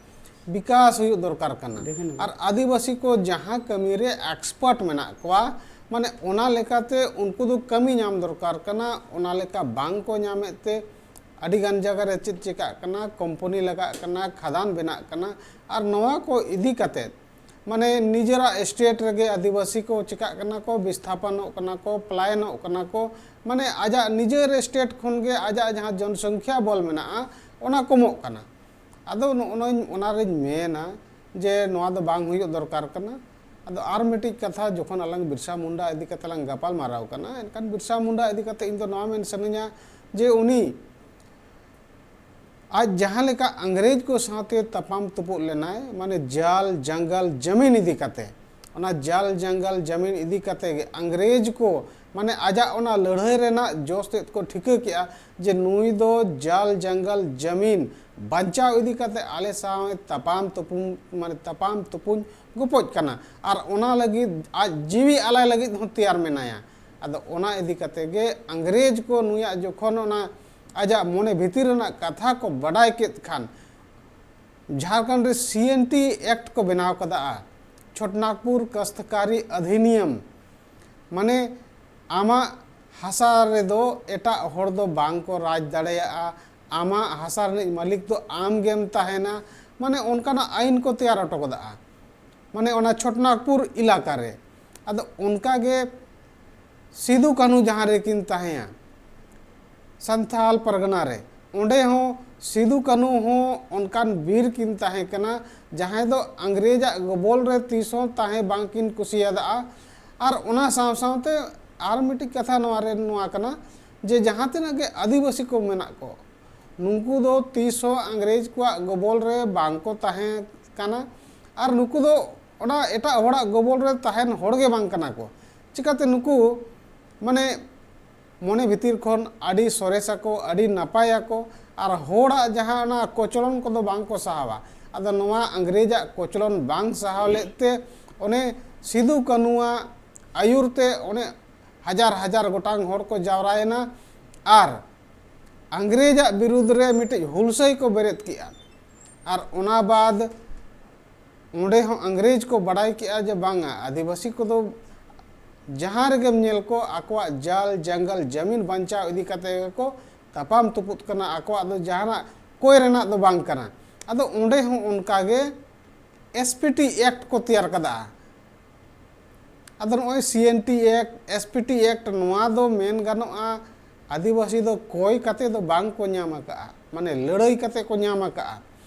ᱵᱤᱠᱟᱥ ᱦᱩᱭᱩᱜ ᱫᱚᱨᱠᱟᱨ ᱠᱟᱱᱟ, ᱟᱨ ᱟᱹᱫᱤᱵᱟᱹᱥᱤ ᱠᱚ ᱡᱟᱦᱟᱸ ᱠᱟᱹᱢᱤ ᱨᱮ ᱮᱠᱥᱯᱟᱨᱴ ᱢᱮᱱᱟᱜ ᱠᱚᱣᱟ, ᱢᱟᱱᱮ ᱚᱱᱟ ᱞᱮᱠᱟᱛᱮ ᱩᱱᱠᱩ ᱫᱚ ᱠᱟᱹᱢᱤ ᱧᱟᱢ ᱫᱚᱨᱠᱟᱨ ᱠᱟᱱᱟ, ᱚᱱᱟ ᱞᱮᱠᱟ ᱵᱟᱝ ᱠᱚ ᱧᱟᱢᱮᱫ ᱛᱮ ᱟᱹᱰᱤ ᱜᱟᱱ ᱡᱟᱭᱜᱟ ᱨᱮ ᱪᱮᱫ ᱪᱤᱠᱟᱹᱜ ᱠᱟᱱᱟ, ᱠᱳᱢᱯᱟᱱᱤ ᱞᱟᱜᱟᱜ ᱠᱟᱱᱟ, ᱠᱷᱟᱫᱟᱱ ᱵᱮᱱᱟᱜ ᱠᱟᱱᱟ᱾ ᱟᱨ ᱱᱚᱣᱟ ᱠᱚ ᱤᱫᱤ ᱠᱟᱛᱮ ᱢᱟᱱᱮ ᱱᱤᱡᱮᱨᱟᱜ ᱥᱴᱮᱴ ᱨᱮᱜᱮ ᱟᱹᱫᱤᱵᱟᱹᱥᱤ ᱠᱚ ᱪᱤᱠᱟᱹᱜ ᱠᱟᱱᱟ ᱠᱚ, ᱵᱤᱥᱛᱷᱟᱯᱚᱱᱚᱜ ᱠᱟᱱᱟ ᱠᱚ, ᱯᱞᱟᱭᱚᱱᱚᱜ ᱠᱟᱱᱟ ᱠᱚ, ᱢᱟᱱᱮ ᱟᱡᱟᱜ ᱱᱤᱡᱮᱨ ᱥᱴᱮᱴ ᱠᱷᱚᱱ ᱜᱮ ᱟᱡᱟᱜ ᱡᱟᱦᱟᱸ ᱡᱚᱱᱥᱚᱝᱠᱷᱟ ᱵᱚᱞ ᱢᱮᱱᱟᱜᱼᱟ, ᱚᱱᱟ ᱠᱚᱢᱚᱜ ᱠᱟᱱᱟ᱾ ᱟᱫᱚ ᱱᱚᱜᱼᱚ ᱱᱚᱣᱟᱧ, ᱚᱱᱟᱨᱤᱧ ᱢᱮᱱᱟ ᱡᱮ ᱱᱚᱣᱟ ᱫᱚ ᱵᱟᱝ ᱦᱩᱭᱩᱜ ᱫᱚᱨᱠᱟᱨ ᱠᱟᱱᱟ᱾ ᱟᱫᱚ ᱟᱨ ᱢᱤᱫᱴᱤᱡ ᱠᱟᱛᱷᱟ, ᱡᱚᱠᱷᱚᱱ ᱟᱞᱟᱝ ᱵᱤᱨᱥᱟ ᱢᱩᱱᱰᱟ ᱤᱫᱤ ᱠᱟᱛᱮ ᱞᱟᱝ ᱜᱟᱯᱟᱞ ᱢᱟᱨᱟᱣ ᱠᱟᱱᱟ, ᱮᱱᱠᱷᱟᱱ ᱵᱤᱨᱥᱟ ᱢᱩᱱᱰᱟ ᱤᱫᱤ ᱠᱟᱛᱮ ᱤᱧ ᱫᱚ ᱱᱚᱣᱟ ᱢᱮᱱ ᱥᱟᱱᱟᱧᱟ ᱡᱮ ᱩᱱᱤ ᱟᱡ ᱡᱟᱦᱟᱸ ᱞᱮᱠᱟ ᱤᱝᱨᱮᱡᱽ ᱠᱚ ᱥᱟᱶᱛᱮ ᱛᱟᱯᱟᱢ ᱛᱩᱯᱩᱫ ᱞᱮᱱᱟᱭ, ᱢᱟᱱᱮ ᱡᱟᱞ ᱡᱟᱝᱜᱟᱞ ᱡᱟᱢᱤᱱ ᱤᱫᱤ ᱠᱟᱛᱮ, ᱚᱱᱟ ᱡᱟᱞ ᱡᱟᱝᱜᱟᱞ ᱡᱟᱢᱤᱱ ᱤᱫᱤ ᱠᱟᱛᱮ ᱜᱮ ᱤᱝᱨᱮᱡᱽ ᱠᱚ ᱢᱟᱱᱮ ᱟᱡᱟᱜ ᱚᱱᱟ ᱞᱟᱹᱲᱦᱟᱹᱭ ᱨᱮᱱᱟᱜ ᱡᱚᱥ ᱛᱮᱫ ᱠᱚ ᱴᱷᱤᱠᱟᱹ ᱠᱮᱜᱼᱟ ᱡᱮ ᱱᱩᱭ ᱫᱚ ᱡᱟᱞ ᱡᱟᱝᱜᱟᱞ ᱡᱟᱢᱤᱱ ᱵᱟᱧᱪᱟᱣ ᱤᱫᱤ ᱠᱟᱛᱮ ᱟᱞᱮ ᱥᱟᱶ ᱛᱟᱯᱟᱢ ᱛᱩᱯᱩᱢ, ᱢᱟᱱᱮ ᱛᱟᱯᱟᱢ ᱛᱩᱯᱩᱧ ᱜᱚᱯᱚᱡ ᱠᱟᱱᱟ, ᱟᱨ ᱚᱱᱟ ᱞᱟᱹᱜᱤᱫ ᱟᱡ ᱡᱤᱣᱤ ᱟᱞᱟᱭ ᱞᱟᱹᱜᱤᱫ ᱦᱚᱸ ᱛᱮᱭᱟᱨ ᱢᱮᱱᱟᱭᱟ᱾ ᱟᱫᱚ ᱚᱱᱟ ᱤᱫᱤ ᱠᱟᱛᱮ ᱜᱮ ᱤᱝᱨᱮᱡᱽ ᱠᱚ ᱱᱩᱭᱟᱜ ᱡᱚᱠᱷᱚᱱ ᱚᱱᱟ ᱟᱡᱟᱜ ᱢᱚᱱᱮ ᱵᱷᱤᱛᱤᱨ ᱨᱮᱱᱟᱜ ᱠᱟᱛᱷᱟ ᱠᱚ ᱵᱟᱰᱟᱭ ᱠᱮᱫ ᱠᱷᱟᱱ, ᱡᱷᱟᱲᱠᱷᱚᱸᱰ ᱨᱮ ᱥᱤ ᱮᱱ ᱴᱤ ᱮᱠᱴ ᱠᱚ ᱵᱮᱱᱟᱣ ᱠᱟᱫᱟ, ᱪᱷᱳᱴᱱᱟᱜᱽᱯᱩᱨ ᱠᱟᱥᱛᱠᱟᱨᱤ ᱚᱫᱷᱤᱱᱤᱭᱚᱢ, ᱢᱟᱱᱮ ᱟᱢᱟᱜ ᱦᱟᱥᱟ ᱨᱮᱫᱚ ᱮᱴᱟᱜ ᱦᱚᱲ ᱫᱚ ᱵᱟᱝ ᱠᱚ ᱨᱟᱡᱽ ᱫᱟᱲᱮᱭᱟᱜᱼᱟ, ᱟᱢᱟᱜ ᱦᱟᱥᱟ ᱨᱤᱱᱤᱡ ᱢᱟᱹᱞᱤᱠ ᱫᱚ ᱟᱢ ᱜᱮᱢ ᱛᱟᱦᱮᱱᱟ, ᱢᱟᱱᱮ ᱚᱱᱠᱟᱱᱟᱜ ᱟᱹᱭᱤᱱ ᱠᱚ ᱛᱮᱭᱟᱨ ᱦᱚᱴᱚ ᱠᱟᱫᱟ᱾ ᱢᱟᱱᱮ ᱚᱱᱟ ᱪᱷᱳᱴᱱᱟᱜᱽᱯᱩᱨ ᱮᱞᱟᱠᱟ ᱨᱮ᱾ ᱟᱫᱚ ᱚᱱᱠᱟ ᱜᱮ ᱥᱤᱫᱩ ᱠᱟᱹᱱᱦᱩ ᱡᱟᱦᱟᱸ ᱨᱮᱠᱤᱱ ᱛᱟᱦᱮᱸᱭᱟ ᱥᱟᱱᱛᱷᱟᱞ ᱯᱟᱨᱜᱟᱱᱟ ᱨᱮ, ᱚᱸᱰᱮ ᱦᱚᱸ ᱥᱤᱫᱩ ᱠᱟᱹᱱᱦᱩ ᱦᱚᱸ ᱚᱱᱠᱟᱱ ᱵᱤᱨ ᱠᱤᱱ ᱛᱟᱦᱮᱸ ᱠᱟᱱᱟ, ᱡᱟᱦᱟᱸᱭ ᱫᱚ ᱤᱝᱨᱮᱡᱽ ᱟᱜ ᱜᱚᱵᱚᱞ ᱨᱮ ᱛᱤᱥ ᱦᱚᱸ ᱛᱟᱦᱮᱸ ᱵᱟᱝ ᱠᱤᱱ ᱠᱩᱥᱤᱭᱟᱫᱟᱜᱼᱟ᱾ ᱟᱨ ᱚᱱᱟ ᱥᱟᱶ ᱥᱟᱶᱛᱮ ᱟᱨ ᱢᱤᱫᱴᱤᱡ ᱠᱟᱛᱷᱟ ᱱᱚᱣᱟ ᱨᱮ ᱱᱚᱣᱟ ᱠᱟᱱᱟ ᱡᱮ ᱡᱟᱦᱟᱸ ᱛᱤᱱᱟᱹᱜ ᱜᱮ ᱟᱹᱫᱤᱵᱟᱹᱥᱤ ᱠᱚ ᱢᱮᱱᱟᱜ ᱠᱚ, ᱱᱩᱠᱩ ᱫᱚ ᱛᱤᱥ ᱦᱚᱸ ᱤᱝᱨᱮᱡᱽ ᱠᱚᱣᱟᱜ ᱜᱚᱵᱚᱞ ᱨᱮ ᱵᱟᱝ ᱠᱚ ᱛᱟᱦᱮᱸ ᱠᱟᱱᱟ᱾ ᱟᱨ ᱱᱩᱠᱩ ᱫᱚ ᱚᱱᱟ ᱮᱴᱟᱜ ᱦᱚᱲᱟᱜ ᱜᱚᱵᱚᱞ ᱨᱮ ᱛᱟᱦᱮᱱ ᱦᱚᱲ ᱜᱮ ᱵᱟᱝ ᱠᱟᱱᱟ ᱠᱚ᱾ ᱪᱤᱠᱟᱹᱛᱮ ᱱᱩᱠᱩ ᱢᱟᱱᱮ ᱢᱚᱱᱮ ᱵᱷᱤᱛᱤᱨ ᱠᱷᱚᱱ ᱟᱹᱰᱤ ᱥᱚᱨᱮᱥᱟᱠᱚ, ᱟᱹᱰᱤ ᱱᱟᱯᱟᱭᱟᱠᱚ, ᱟᱨ ᱦᱚᱲᱟᱜ ᱡᱟᱦᱟᱸ ᱚᱱᱟ ᱠᱚᱪᱞᱚᱱ ᱠᱚᱫᱚ ᱵᱟᱝ ᱠᱚ ᱥᱟᱦᱟᱣᱟ᱾ ᱟᱫᱚ ᱱᱚᱣᱟ ᱤᱝᱨᱮᱡᱽ ᱟᱜ ᱠᱚᱪᱞᱚᱱ ᱵᱟᱝ ᱥᱟᱦᱟᱣ ᱞᱮᱫ ᱛᱮ ᱚᱱᱮ ᱥᱤᱫᱩ ᱠᱟᱹᱱᱩᱣᱟᱜ ᱟᱹᱭᱩᱨ ᱛᱮ ᱚᱱᱮ ᱦᱟᱡᱟᱨ ᱦᱟᱡᱟᱨ ᱜᱚᱴᱟᱝ ᱦᱚᱲ ᱠᱚ ᱡᱟᱣᱨᱟᱭᱮᱱᱟ᱾ ᱟᱨ ᱤᱝᱨᱮᱡᱽ ᱟᱜ ᱵᱤᱨᱩᱫᱽ ᱨᱮ ᱢᱤᱫᱴᱤᱡ ᱦᱩᱞᱥᱟᱹᱭ ᱠᱚ ᱵᱮᱨᱮᱫ ᱠᱮᱜᱼᱟ᱾ ᱟᱨ ᱚᱱᱟ ᱵᱟᱫ ᱚᱸᱰᱮ ᱦᱚᱸ ᱤᱝᱨᱮᱡᱽ ᱠᱚ ᱵᱟᱰᱟᱭ ᱠᱮᱜᱼᱟ ᱡᱮ ᱵᱟᱝᱟ, ᱟᱹᱫᱤᱵᱟᱹᱥᱤ ᱠᱚᱫᱚ ᱡᱟᱦᱟᱸ ᱨᱮᱜᱮᱢ ᱧᱮᱞ ᱠᱚ ᱟᱠᱚᱣᱟᱜ ᱡᱟᱞ ᱡᱟᱝᱜᱟᱞ ᱡᱟᱹᱢᱤᱱ ᱵᱟᱧᱪᱟᱣ ᱤᱫᱤ ᱠᱟᱛᱮ ᱜᱮᱠᱚ ᱛᱟᱯᱟᱢ ᱛᱩᱯᱩᱫ ᱠᱟᱱᱟ, ᱟᱠᱚᱣᱟᱜ ᱫᱚ ᱡᱟᱦᱟᱱᱟᱜ ᱠᱚᱭ ᱨᱮᱱᱟᱜ ᱫᱚ ᱵᱟᱝ ᱠᱟᱱᱟ᱾ ᱟᱫᱚ ᱚᱸᱰᱮ ᱦᱚᱸ ᱚᱱᱠᱟ ᱜᱮ ᱮᱥ ᱯᱤ ᱴᱤ ᱮᱠᱴ ᱠᱚ ᱛᱮᱭᱟᱨ ᱠᱟᱫᱟ᱾ ᱟᱫᱚ ᱱᱚᱜᱼᱚᱭ C N T act, S P T act, ᱱᱚᱣᱟ ᱫᱚ ᱢᱮᱱ ᱜᱟᱱᱚᱜᱼᱟ ᱟᱹᱫᱤᱵᱟᱹᱥᱤ ᱫᱚ ᱠᱚᱭ ᱠᱟᱛᱮ ᱫᱚ ᱵᱟᱝ ᱠᱚ ᱧᱟᱢ ᱟᱠᱟᱜᱼᱟ, ᱢᱟᱱᱮ ᱞᱟᱹᱲᱟᱹᱭ ᱠᱟᱛᱮ ᱠᱚ ᱧᱟᱢ ᱟᱠᱟᱜᱼᱟ᱾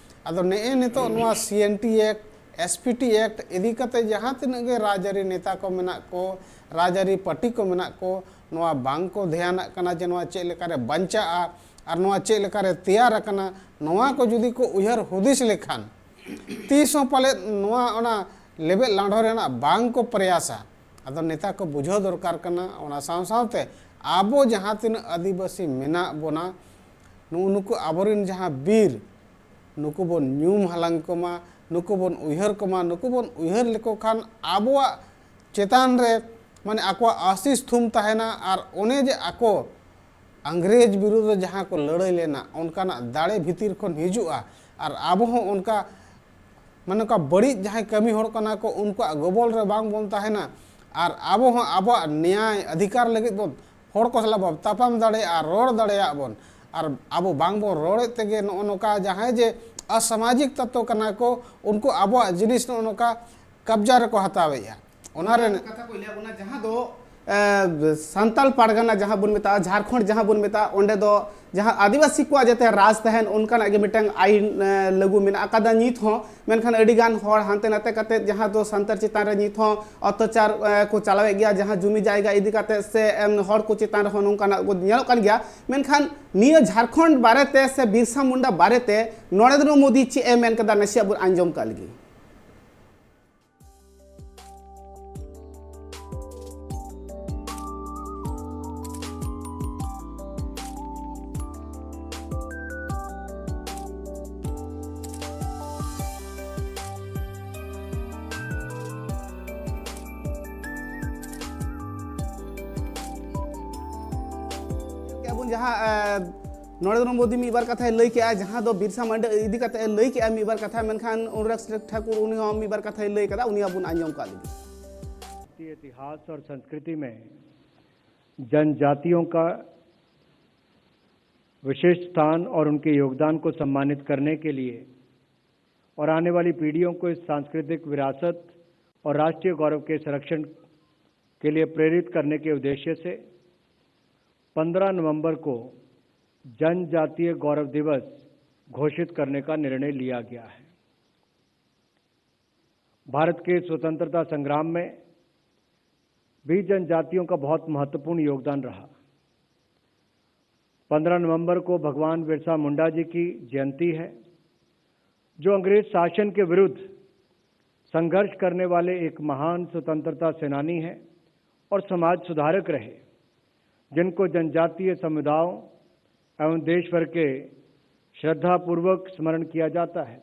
ᱟᱫᱚ ᱱᱮᱜᱼᱮ ᱱᱤᱛᱚᱜ ᱱᱚᱣᱟ C N T act, S P T act ᱤᱫᱤ ᱠᱟᱛᱮ ᱡᱟᱦᱟᱸ ᱛᱤᱱᱟᱹᱜ ᱜᱮ ᱨᱟᱡᱽᱟᱹᱨᱤ ᱱᱮᱛᱟ ᱠᱚ ᱢᱮᱱᱟᱜ ᱠᱚ, ᱨᱟᱡᱽᱟᱹᱨᱤ ᱯᱟᱹᱴᱤ ᱠᱚ ᱢᱮᱱᱟᱜ ᱠᱚ, ᱱᱚᱣᱟ ᱵᱟᱝ ᱠᱚ ᱫᱷᱮᱭᱟᱱᱟᱜ ᱠᱟᱱᱟ ᱡᱮ ᱱᱚᱣᱟ ᱪᱮᱫ ᱞᱮᱠᱟᱨᱮ ᱵᱟᱧᱪᱟᱜᱼᱟ ᱟᱨ ᱱᱚᱣᱟ ᱪᱮᱫ ᱞᱮᱠᱟᱨᱮ ᱛᱮᱭᱟᱨ ᱟᱠᱟᱱᱟ᱾ ᱱᱚᱣᱟ ᱠᱚ ᱡᱩᱫᱤ ᱠᱚ ᱩᱭᱦᱟᱹᱨ ᱦᱩᱫᱤᱥ ᱞᱮᱠᱷᱟᱱ, ᱛᱤᱥ ᱦᱚᱸ ᱯᱟᱞᱮᱫ ᱱᱚᱣᱟ ᱚᱱᱟ ᱞᱮᱵᱮᱫ ᱞᱟᱸᱰᱷᱚ ᱨᱮᱱᱟᱜ ᱵᱟᱝ ᱠᱚ ᱯᱨᱚᱭᱟᱥᱟ᱾ ᱟᱫᱚ ᱱᱮᱛᱟ ᱠᱚ ᱵᱩᱡᱷᱟᱹᱣ ᱫᱚᱨᱠᱟᱨ ᱠᱟᱱᱟ᱾ ᱚᱱᱟ ᱥᱟᱶ ᱥᱟᱶᱛᱮ ᱟᱵᱚ ᱡᱟᱦᱟᱸ ᱛᱤᱱᱟᱹᱜ ᱟᱹᱫᱤᱵᱟᱹᱥᱤ ᱢᱮᱱᱟᱜ ᱵᱚᱱᱟ, ᱱᱩᱜᱼᱩ ᱱᱩᱠᱩ ᱟᱵᱚᱨᱮᱱ ᱡᱟᱦᱟᱸ ᱵᱤᱨ, ᱱᱩᱠᱩ ᱵᱚᱱ ᱧᱩᱢ ᱦᱟᱞᱟᱝ ᱠᱚᱢᱟ, ᱱᱩᱠᱩ ᱵᱚᱱ ᱩᱭᱦᱟᱹᱨ ᱠᱚᱢᱟ᱾ ᱱᱩᱠᱩ ᱵᱚᱱ ᱩᱭᱦᱟᱹᱨ ᱞᱮᱠᱚ ᱠᱷᱟᱱ ᱟᱵᱚᱣᱟᱜ ᱪᱮᱛᱟᱱ ᱨᱮ ᱢᱟᱱᱮ ᱟᱠᱚᱣᱟᱜ ᱟᱥᱤᱥ ᱛᱷᱩᱢ ᱛᱟᱦᱮᱱᱟ᱾ ᱟᱨ ᱚᱱᱮ ᱡᱮ ᱟᱠᱚ ᱤᱝᱨᱮᱡᱽ ᱵᱤᱨᱩᱫᱽ ᱨᱮ ᱡᱟᱦᱟᱸ ᱠᱚ ᱞᱟᱹᱲᱦᱟᱹᱭ ᱞᱮᱱᱟ, ᱚᱱᱠᱟᱱᱟᱜ ᱫᱟᱲᱮ ᱵᱷᱤᱛᱤᱨ ᱠᱷᱚᱱ ᱦᱤᱡᱩᱜᱼᱟ᱾ ᱟᱨ ᱟᱵᱚ ᱦᱚᱸ ᱚᱱᱠᱟ, ᱢᱟᱱᱮ, ᱚᱱᱠᱟ ᱵᱟᱹᱲᱤᱡ ᱡᱟᱦᱟᱸᱭ ᱠᱟᱹᱢᱤ ᱦᱚᱲ ᱠᱟᱱᱟ ᱠᱚ, ᱩᱱᱠᱩᱣᱟᱜ ᱜᱚᱵᱚᱞ ᱨᱮ ᱵᱟᱝ ᱵᱚᱱ ᱛᱟᱦᱮᱱᱟ᱾ ᱟᱨ ᱟᱵᱚ ᱦᱚᱸ ᱟᱵᱚᱣᱟᱜ ᱱᱮᱭᱟᱭ ᱚᱫᱷᱤᱠᱟᱨ ᱞᱟᱹᱜᱤᱫ ᱵᱚᱱ ᱦᱚᱲ ᱠᱚ ᱥᱟᱞᱟᱜ ᱵᱚᱱ ᱛᱟᱯᱟᱢ ᱫᱟᱲᱮᱭᱟᱜᱼᱟ, ᱨᱚᱲ ᱫᱟᱲᱮᱭᱟᱜ ᱵᱚᱱ᱾ ᱟᱨ ᱟᱵᱚ ᱵᱟᱝ ᱵᱚᱱ ᱨᱚᱲᱮᱫ ᱛᱮᱜᱮ ᱱᱚᱜᱼᱚ ᱱᱚᱝᱠᱟ ᱡᱟᱦᱟᱸᱭ ᱡᱮ ᱚᱥᱟᱢᱟᱡᱤᱠ ᱛᱚᱛᱛᱚ ᱠᱟᱱᱟ ᱠᱚ, ᱩᱱᱠᱩ ᱟᱵᱚᱣᱟᱜ ᱡᱤᱱᱤᱥ ᱱᱚᱜᱼᱚ ᱱᱚᱝᱠᱟ ᱠᱟᱵᱽᱡᱟ ᱨᱮᱠᱚ ᱦᱟᱛᱟᱣᱮᱫᱼᱟ᱾ ᱚᱱᱟ ᱨᱮ ᱠᱟᱛᱷᱟ ᱠᱚ ᱞᱟᱹᱭᱟ ᱚᱱᱟ ᱡᱟᱦᱟᱸ ᱫᱚ ᱮ, ᱥᱟᱱᱛᱟᱞ ᱯᱟᱨᱜᱟᱱᱟ ᱡᱟᱦᱟᱸ ᱵᱚᱱ ᱢᱮᱛᱟᱜᱼᱟ, ᱡᱷᱟᱲᱠᱷᱚᱸᱰ ᱡᱟᱦᱟᱸ ᱵᱚᱱ ᱢᱮᱛᱟᱜᱼᱟ, ᱚᱸᱰᱮ ᱫᱚ ᱡᱟᱦᱟᱸ ᱟᱹᱫᱤᱵᱟᱹᱥᱤ ᱠᱚᱣᱟᱜ ᱡᱟᱛᱮ ᱨᱟᱡᱽ ᱛᱟᱦᱮᱱ, ᱚᱱᱠᱟᱱᱟᱜ ᱜᱮ ᱢᱤᱫᱴᱟᱝ ᱟᱭᱤᱱ ᱮ, ᱞᱟᱹᱜᱩ ᱢᱮᱱᱟᱜ ᱟᱠᱟᱫᱟ ᱱᱤᱛ ᱦᱚᱸ᱾ ᱢᱮᱱᱠᱷᱟᱱ ᱟᱹᱰᱤ ᱜᱟᱱ ᱦᱚᱲ ᱦᱟᱱᱛᱮ ᱱᱟᱛᱮ ᱠᱟᱛᱮ ᱡᱟᱦᱟᱸ ᱫᱚ ᱥᱟᱱᱛᱟᱲ ᱪᱮᱛᱟᱱ ᱨᱮ ᱱᱤᱛ ᱦᱚᱸ ᱚᱛᱛᱟᱪᱟᱨ ᱮ, ᱠᱚ ᱪᱟᱞᱟᱣᱮᱫ ᱜᱮᱭᱟ, ᱡᱟᱦᱟᱸ ᱡᱩᱢᱤ ᱡᱟᱭᱜᱟ ᱤᱫᱤ ᱠᱟᱛᱮ ᱥᱮ ᱮᱢ, ᱦᱚᱲ ᱠᱚ ᱪᱮᱛᱟᱱ ᱨᱮᱦᱚᱸ ᱱᱚᱝᱠᱟᱱᱟᱜ ᱠᱚ ᱧᱮᱞᱚᱜ ᱠᱟᱱ ᱜᱮᱭᱟ᱾ ᱢᱮᱱᱠᱷᱟᱱ ᱱᱤᱭᱟᱹ ᱡᱷᱟᱲᱠᱷᱚᱸᱰ ᱵᱟᱨᱮᱛᱮ ᱥᱮ ᱵᱤᱨᱥᱟ ᱢᱩᱱᱰᱟ ᱵᱟᱨᱮᱛᱮ ᱱᱚᱨᱮᱱᱫᱨᱚ ᱢᱳᱫᱤ ᱪᱮᱫ ᱮ ᱢᱮᱱ ᱠᱟᱫᱟ, ᱱᱟᱥᱮᱭᱟᱜ ᱵᱚᱱ ᱟᱸᱡᱚᱢ ᱠᱟᱜ ᱞᱮᱜᱮ᱾ ᱠᱮᱜᱼᱟ ᱵᱚᱱ ᱡᱟᱦᱟᱸ, ᱮ, ᱱᱚᱨᱮᱱᱫᱨᱚ ᱢᱳᱫᱤ ᱢᱤᱫ ᱵᱟᱨ ᱠᱟᱛᱷᱟᱭ ᱞᱟᱹᱭ ᱠᱮᱜᱼᱟ, ᱡᱟᱦᱟᱸ ᱫᱚ ᱵᱤᱨᱥᱟ ᱢᱩᱱᱰᱟ ᱤᱫᱤ ᱠᱟᱛᱮ ᱮ ᱞᱟᱹᱭ ᱠᱮᱜᱼᱟ ᱢᱤᱫ ᱵᱟᱨ ᱠᱟᱛᱷᱟ, ᱢᱮᱱᱠᱷᱟᱱ ᱚᱱᱩᱨᱟᱜᱽ ᱥᱤᱝ ᱴᱷᱟᱠᱩᱨ ᱩᱱᱤ ᱦᱚᱸ ᱢᱤᱫ ᱵᱟᱨ ᱠᱟᱛᱷᱟᱭ ᱞᱟᱹᱭ ᱠᱟᱫᱟ, ᱩᱱᱤᱭᱟᱜ ᱵᱚᱱ ᱟᱸᱡᱚᱢ ᱠᱟᱜ ᱞᱮᱜᱮ᱾ भारतीय इतिहास और संस्कृति में जनजातियों का विशिष्ट स्थान और उनके योगदान को सम्मानित करने के लिए और आने वाली पीढ़ियों को इस सांस्कृतिक विरासत और राष्ट्रीय गौरव के संरक्षण के लिए प्रेरित करने के उद्देश्य से पन्द्रह नवंबर को जनजातीय गौरव दिवस घोषित करने का निर्णय लिया गया है। भारत के स्वतंत्रता संग्राम में भी जनजातियों का बहुत महत्वपूर्ण योगदान रहा। पन्द्रह नवंबर को भगवान बिरसा मुंडा जी की जयंती है, जो अंग्रेज शासन के विरुद्ध संघर्ष करने वाले एक महान स्वतंत्रता सेनानी हैं और समाज सुधारक रहे, जिनको जनजातीय समुदायों एवं देश भर के श्रद्धापूर्वक स्मरण किया जाता है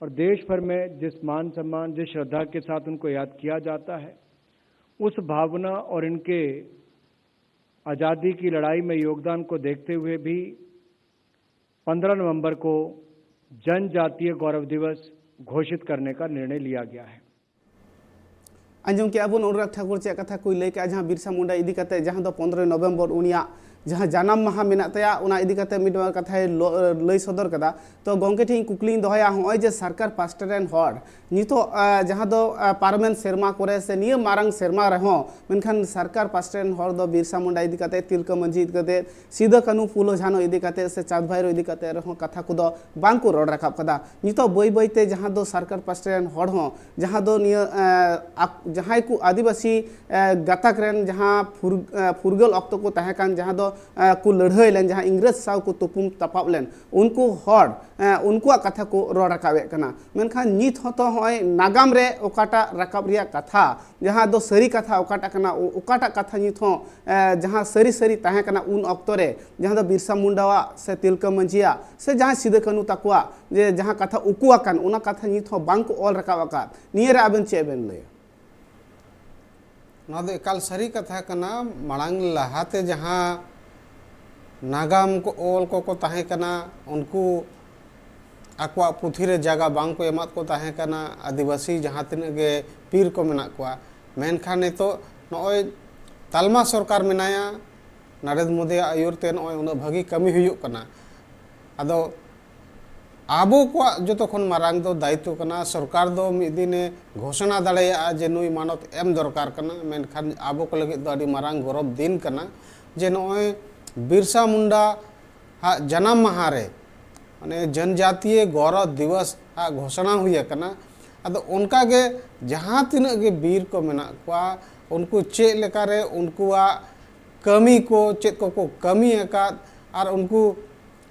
और देश भर में जिस मान सम्मान, जिस श्रद्धा के साथ उनको याद किया जाता है, उस भावना और इनके आज़ादी की लड़ाई में योगदान को देखते हुए भी पन्द्रह नवंबर को जनजातीय गौरव दिवस घोषित करने का निर्णय लिया गया है। ᱟᱸᱡᱚᱢ ᱠᱮᱜᱼᱟ ᱵᱚᱱ ᱚᱱᱩᱨᱟᱜᱽ ᱴᱷᱟᱠᱩᱨ ᱪᱮᱫ ᱠᱟᱛᱷᱟ ᱠᱚᱭ ᱞᱟᱹᱭ ᱠᱮᱜᱼᱟ, ᱡᱟᱦᱟᱸ ᱵᱤᱨᱥᱟ ᱢᱩᱱᱰᱟ ᱤᱫᱤ ᱠᱟᱛᱮ, ᱡᱟᱦᱟᱸ ᱫᱚ ᱯᱚᱱᱨᱚᱭ ᱱᱚᱵᱷᱮᱢᱵᱚᱨ ᱩᱱᱤᱭᱟᱜ ᱡᱟᱦᱟᱸ ᱡᱟᱱᱟᱢ ᱢᱟᱦᱟ ᱢᱮᱱᱟᱜ ᱛᱟᱭᱟ, ᱚᱱᱟ ᱤᱫᱤ ᱠᱟᱛᱮ ᱢᱤᱫ ᱵᱟᱨ ᱠᱟᱛᱷᱟᱭ ᱞᱚ-, ᱞᱟᱹᱭ ᱥᱚᱫᱚᱨ ᱠᱟᱫᱟ᱾ ᱛᱚ ᱜᱚᱢᱠᱮ ᱴᱷᱮᱱ ᱠᱩᱠᱞᱤᱧ ᱫᱚᱦᱚᱭᱟ, ᱱᱚᱜᱼᱚᱭ ᱡᱮ ᱥᱚᱨᱠᱟᱨ ᱯᱟᱥᱴᱟ ᱨᱮᱱ ᱦᱚᱲ ᱱᱤᱛᱚᱜ, ᱟᱸ, ᱡᱟᱦᱟᱸ ᱫᱚ, ᱟᱸ, ᱯᱟᱨᱚᱢᱮᱱ ᱥᱮᱨᱢᱟ ᱠᱚᱨᱮ ᱥᱮ ᱱᱤᱭᱟᱹ ᱢᱟᱨᱟᱝ ᱥᱮᱨᱢᱟ ᱨᱮᱦᱚᱸ, ᱢᱮᱱᱠᱷᱟᱱ ᱥᱚᱨᱠᱟᱨ ᱯᱟᱥᱴᱟ ᱨᱮᱱ ᱦᱚᱲ ᱫᱚ ᱵᱤᱨᱥᱟ ᱢᱩᱱᱰᱟ ᱤᱫᱤ ᱠᱟᱛᱮ, ᱛᱤᱞᱠᱟᱹ ᱢᱟᱹᱡᱷᱤ ᱤᱫᱤ ᱠᱟᱛᱮ, ᱥᱤᱫᱟᱹ ᱠᱟᱹᱱᱦᱩ ᱯᱷᱩᱞᱳ ᱡᱷᱟᱱᱳ ᱤᱫᱤ ᱠᱟᱛᱮ ᱥᱮ ᱪᱟᱸᱫᱽ ᱵᱷᱟᱭᱨᱳ ᱤᱫᱤ ᱠᱟᱛᱮ ᱨᱮᱦᱚᱸ ᱠᱟᱛᱷᱟ ᱠᱚᱫᱚ ᱵᱟᱝ ᱠᱚ ᱨᱚᱲ ᱨᱟᱠᱟᱵ ᱠᱟᱫᱟ᱾ ᱱᱤᱛᱚᱜ ᱵᱟᱹᱭ ᱵᱟᱹᱭ ᱛᱮ ᱡᱟᱦᱟᱸ ᱫᱚ ᱥᱚᱨᱠᱟᱨ ᱯᱟᱥᱴᱟ ᱨᱮᱱ ᱦᱚᱲ ᱦᱚᱸ, ᱡᱟᱦᱟᱸ ᱫᱚ ᱱᱤᱭᱟᱹ, ᱮᱸ, ᱟᱠ-, ᱡᱟᱦᱟᱸᱭ ᱠᱚ ᱟᱹᱫᱤᱵᱟᱹᱥᱤ, ᱮᱸ, ᱜᱟᱛᱟᱠ ᱨᱮᱱ ᱡᱟᱦᱟᱸ ᱯᱷᱩᱨ-, ᱮᱸ, ᱯᱷᱩᱨᱜᱟᱹᱞ ᱚᱠᱛᱚ ᱠᱚ ᱛᱟᱦᱮᱸ ᱠᱟᱱ, ᱡᱟᱦᱟᱸ ᱫᱚ, ᱮᱸ, ᱠᱚ ᱞᱟᱹᱲᱦᱟᱹᱭ ᱞᱮᱱ, ᱡᱟᱦᱟᱸ ᱤᱝᱨᱮᱡᱽ ᱥᱟᱶ ᱠᱚ ᱛᱩᱯᱩᱢ ᱛᱟᱯᱟᱢ ᱞᱮᱱ, ᱩᱱᱠᱩ ᱦᱚᱲ, ᱮᱸ, ᱩᱱᱠᱩᱣᱟᱜ ᱠᱟᱛᱷᱟ ᱠᱚ ᱨᱚᱲ ᱨᱟᱠᱟᱵᱮᱫ ᱠᱟᱱᱟ᱾ ᱢᱮᱱᱠᱷᱟᱱ ᱱᱤᱛ ᱦᱚᱸᱛᱚ ᱱᱚᱜᱼᱚᱭ ᱱᱟᱜᱟᱢ ᱨᱮ ᱚᱠᱟᱴᱟᱜ ᱨᱟᱠᱟᱵ ᱨᱮᱭᱟᱜ ᱠᱟᱛᱷᱟ, ᱡᱟᱦᱟᱸ ᱫᱚ ᱥᱟᱹᱨᱤ ᱠᱟᱛᱷᱟ ᱚᱠᱟᱴᱟᱜ ᱠᱟᱱᱟ, ᱚ-, ᱚᱠᱟᱴᱟᱜ ᱠᱟᱛᱷᱟ ᱱᱤᱛ ᱦᱚᱸ, ᱮᱸ, ᱡᱟᱦᱟᱸ ᱥᱟᱹᱨᱤ ᱥᱟᱹᱨᱤ ᱛᱟᱦᱮᱸ ᱠᱟᱱᱟ ᱩᱱ ᱚᱠᱛᱚ ᱨᱮ, ᱡᱟᱦᱟᱸ ᱫᱚ ᱵᱤᱨᱥᱟ ᱢᱩᱱᱰᱟᱣᱟᱜ ᱥᱮ ᱛᱤᱞᱠᱟᱹ ᱢᱟᱹᱡᱷᱤᱭᱟᱜ ᱥᱮ ᱡᱟᱦᱟᱸᱭ ᱥᱤᱫᱟᱹ ᱠᱟᱹᱱᱦᱩ ᱛᱟᱠᱚᱣᱟᱜ ᱡᱮ ᱡᱟᱦᱟᱸ ᱠᱟᱛᱷᱟ ᱩᱠᱩ ᱟᱠᱟᱱ, ᱚᱱᱟ ᱠᱟᱛᱷᱟ ᱱᱤᱛ ᱦᱚᱸ ᱵᱟᱝ ᱠᱚ ᱚᱞ ᱨᱟᱠᱟᱵ ᱟᱠᱟᱫ, ᱱᱤᱭᱟᱹ ᱨᱮ ᱟᱵᱮᱱ ᱪᱮᱫ ᱵᱮᱱ ᱞᱟᱹᱭᱟ? ᱱᱚᱣᱟ ᱫᱚ ᱮᱠᱟᱞ ᱥᱟᱹᱨᱤ ᱠᱟᱛᱷᱟ ᱠᱟᱱᱟ᱾ ᱢᱟᱲᱟᱝ ᱞᱟᱦᱟᱛᱮ ᱡᱟᱦᱟᱸ ᱱᱟᱜᱟᱢ ᱠᱚ ᱚᱞ ᱠᱚᱠᱚ ᱛᱟᱦᱮᱸ ᱠᱟᱱᱟ, ᱩᱱᱠᱩ ᱟᱠᱚᱣᱟᱜ ᱯᱩᱛᱷᱤ ᱨᱮ ᱡᱟᱭᱜᱟ ᱵᱟᱝ ᱠᱚ ᱮᱢᱟᱫ ᱠᱚ ᱛᱟᱦᱮᱸ ᱠᱟᱱᱟ ᱟᱹᱫᱤᱵᱟᱹᱥᱤ ᱡᱟᱦᱟᱸ ᱛᱤᱱᱟᱹᱜ ᱜᱮ ᱯᱤᱨ ᱠᱚ ᱢᱮᱱᱟᱜ ᱠᱚᱣᱟ᱾ ᱢᱮᱱᱠᱷᱟᱱ ᱱᱤᱛᱚᱜ ᱱᱚᱜᱼᱚᱭ ᱛᱟᱞᱢᱟ ᱥᱚᱨᱠᱟᱨ ᱢᱮᱱᱟᱭᱟ, ᱱᱟᱨᱮᱱᱫᱨᱚ ᱢᱳᱫᱤᱭᱟᱜ ᱟᱹᱭᱩᱨ ᱛᱮ ᱱᱚᱜᱼᱚᱭ ᱩᱱᱟᱹᱜ ᱵᱷᱟᱹᱜᱤ ᱠᱟᱹᱢᱤ ᱦᱩᱭᱩᱜ ᱠᱟᱱᱟ᱾ ᱟᱫᱚ ᱟᱵᱚ ᱠᱚᱣᱟᱜ ᱡᱚᱛᱚ ᱠᱷᱚᱱ ᱢᱟᱨᱟᱝ ᱫᱚ ᱫᱟᱭᱤᱛᱛᱚ ᱠᱟᱱᱟ, ᱥᱚᱨᱠᱟᱨ ᱫᱚ ᱢᱤᱫ ᱫᱤᱱᱮ ᱜᱷᱳᱥᱚᱱᱟ ᱫᱟᱲᱮᱭᱟᱜᱼᱟ ᱡᱮ ᱱᱩᱭ ᱢᱟᱱᱚᱛ ᱮᱢ ᱫᱚᱨᱠᱟᱨ ᱠᱟᱱᱟ, ᱢᱮᱱᱠᱷᱟᱱ ᱟᱵᱚ ᱠᱚ ᱞᱟᱹᱜᱤᱫ ᱫᱚ ᱟᱹᱰᱤ ᱢᱟᱨᱟᱝ ᱜᱚᱨᱚᱵᱽ ᱫᱤᱱ ᱠᱟᱱᱟ ᱡᱮ ᱱᱚᱜᱼᱚᱭ ᱵᱤᱨᱥᱟ ᱢᱩᱱᱰᱟ ᱦᱟᱜ ᱡᱟᱱᱟᱢ ᱢᱟᱦᱟ ᱨᱮ, ᱢᱟᱱᱮ, ᱡᱚᱱᱡᱟᱛᱤᱭᱚ ᱜᱚᱣᱨᱚᱵ ᱫᱤᱵᱚᱥ ᱦᱟᱜ ᱜᱷᱳᱥᱚᱱᱟ ᱦᱩᱭ ᱟᱠᱟᱱᱟ᱾ ᱟᱫᱚ ᱚᱱᱠᱟ ᱜᱮ ᱡᱟᱦᱟᱸ ᱛᱤᱱᱟᱹᱜ ᱜᱮ ᱵᱤᱨ ᱠᱚ ᱢᱮᱱᱟᱜ ᱠᱚᱣᱟ, ᱩᱱᱠᱩ ᱪᱮᱫ ᱞᱮᱠᱟᱨᱮ ᱩᱱᱠᱩᱣᱟᱜ ᱠᱟᱹᱢᱤ ᱠᱚ, ᱪᱮᱫ ᱠᱚᱠᱚ ᱠᱟᱹᱢᱤ ᱟᱠᱟᱫ, ᱟᱨ ᱩᱱᱠᱩ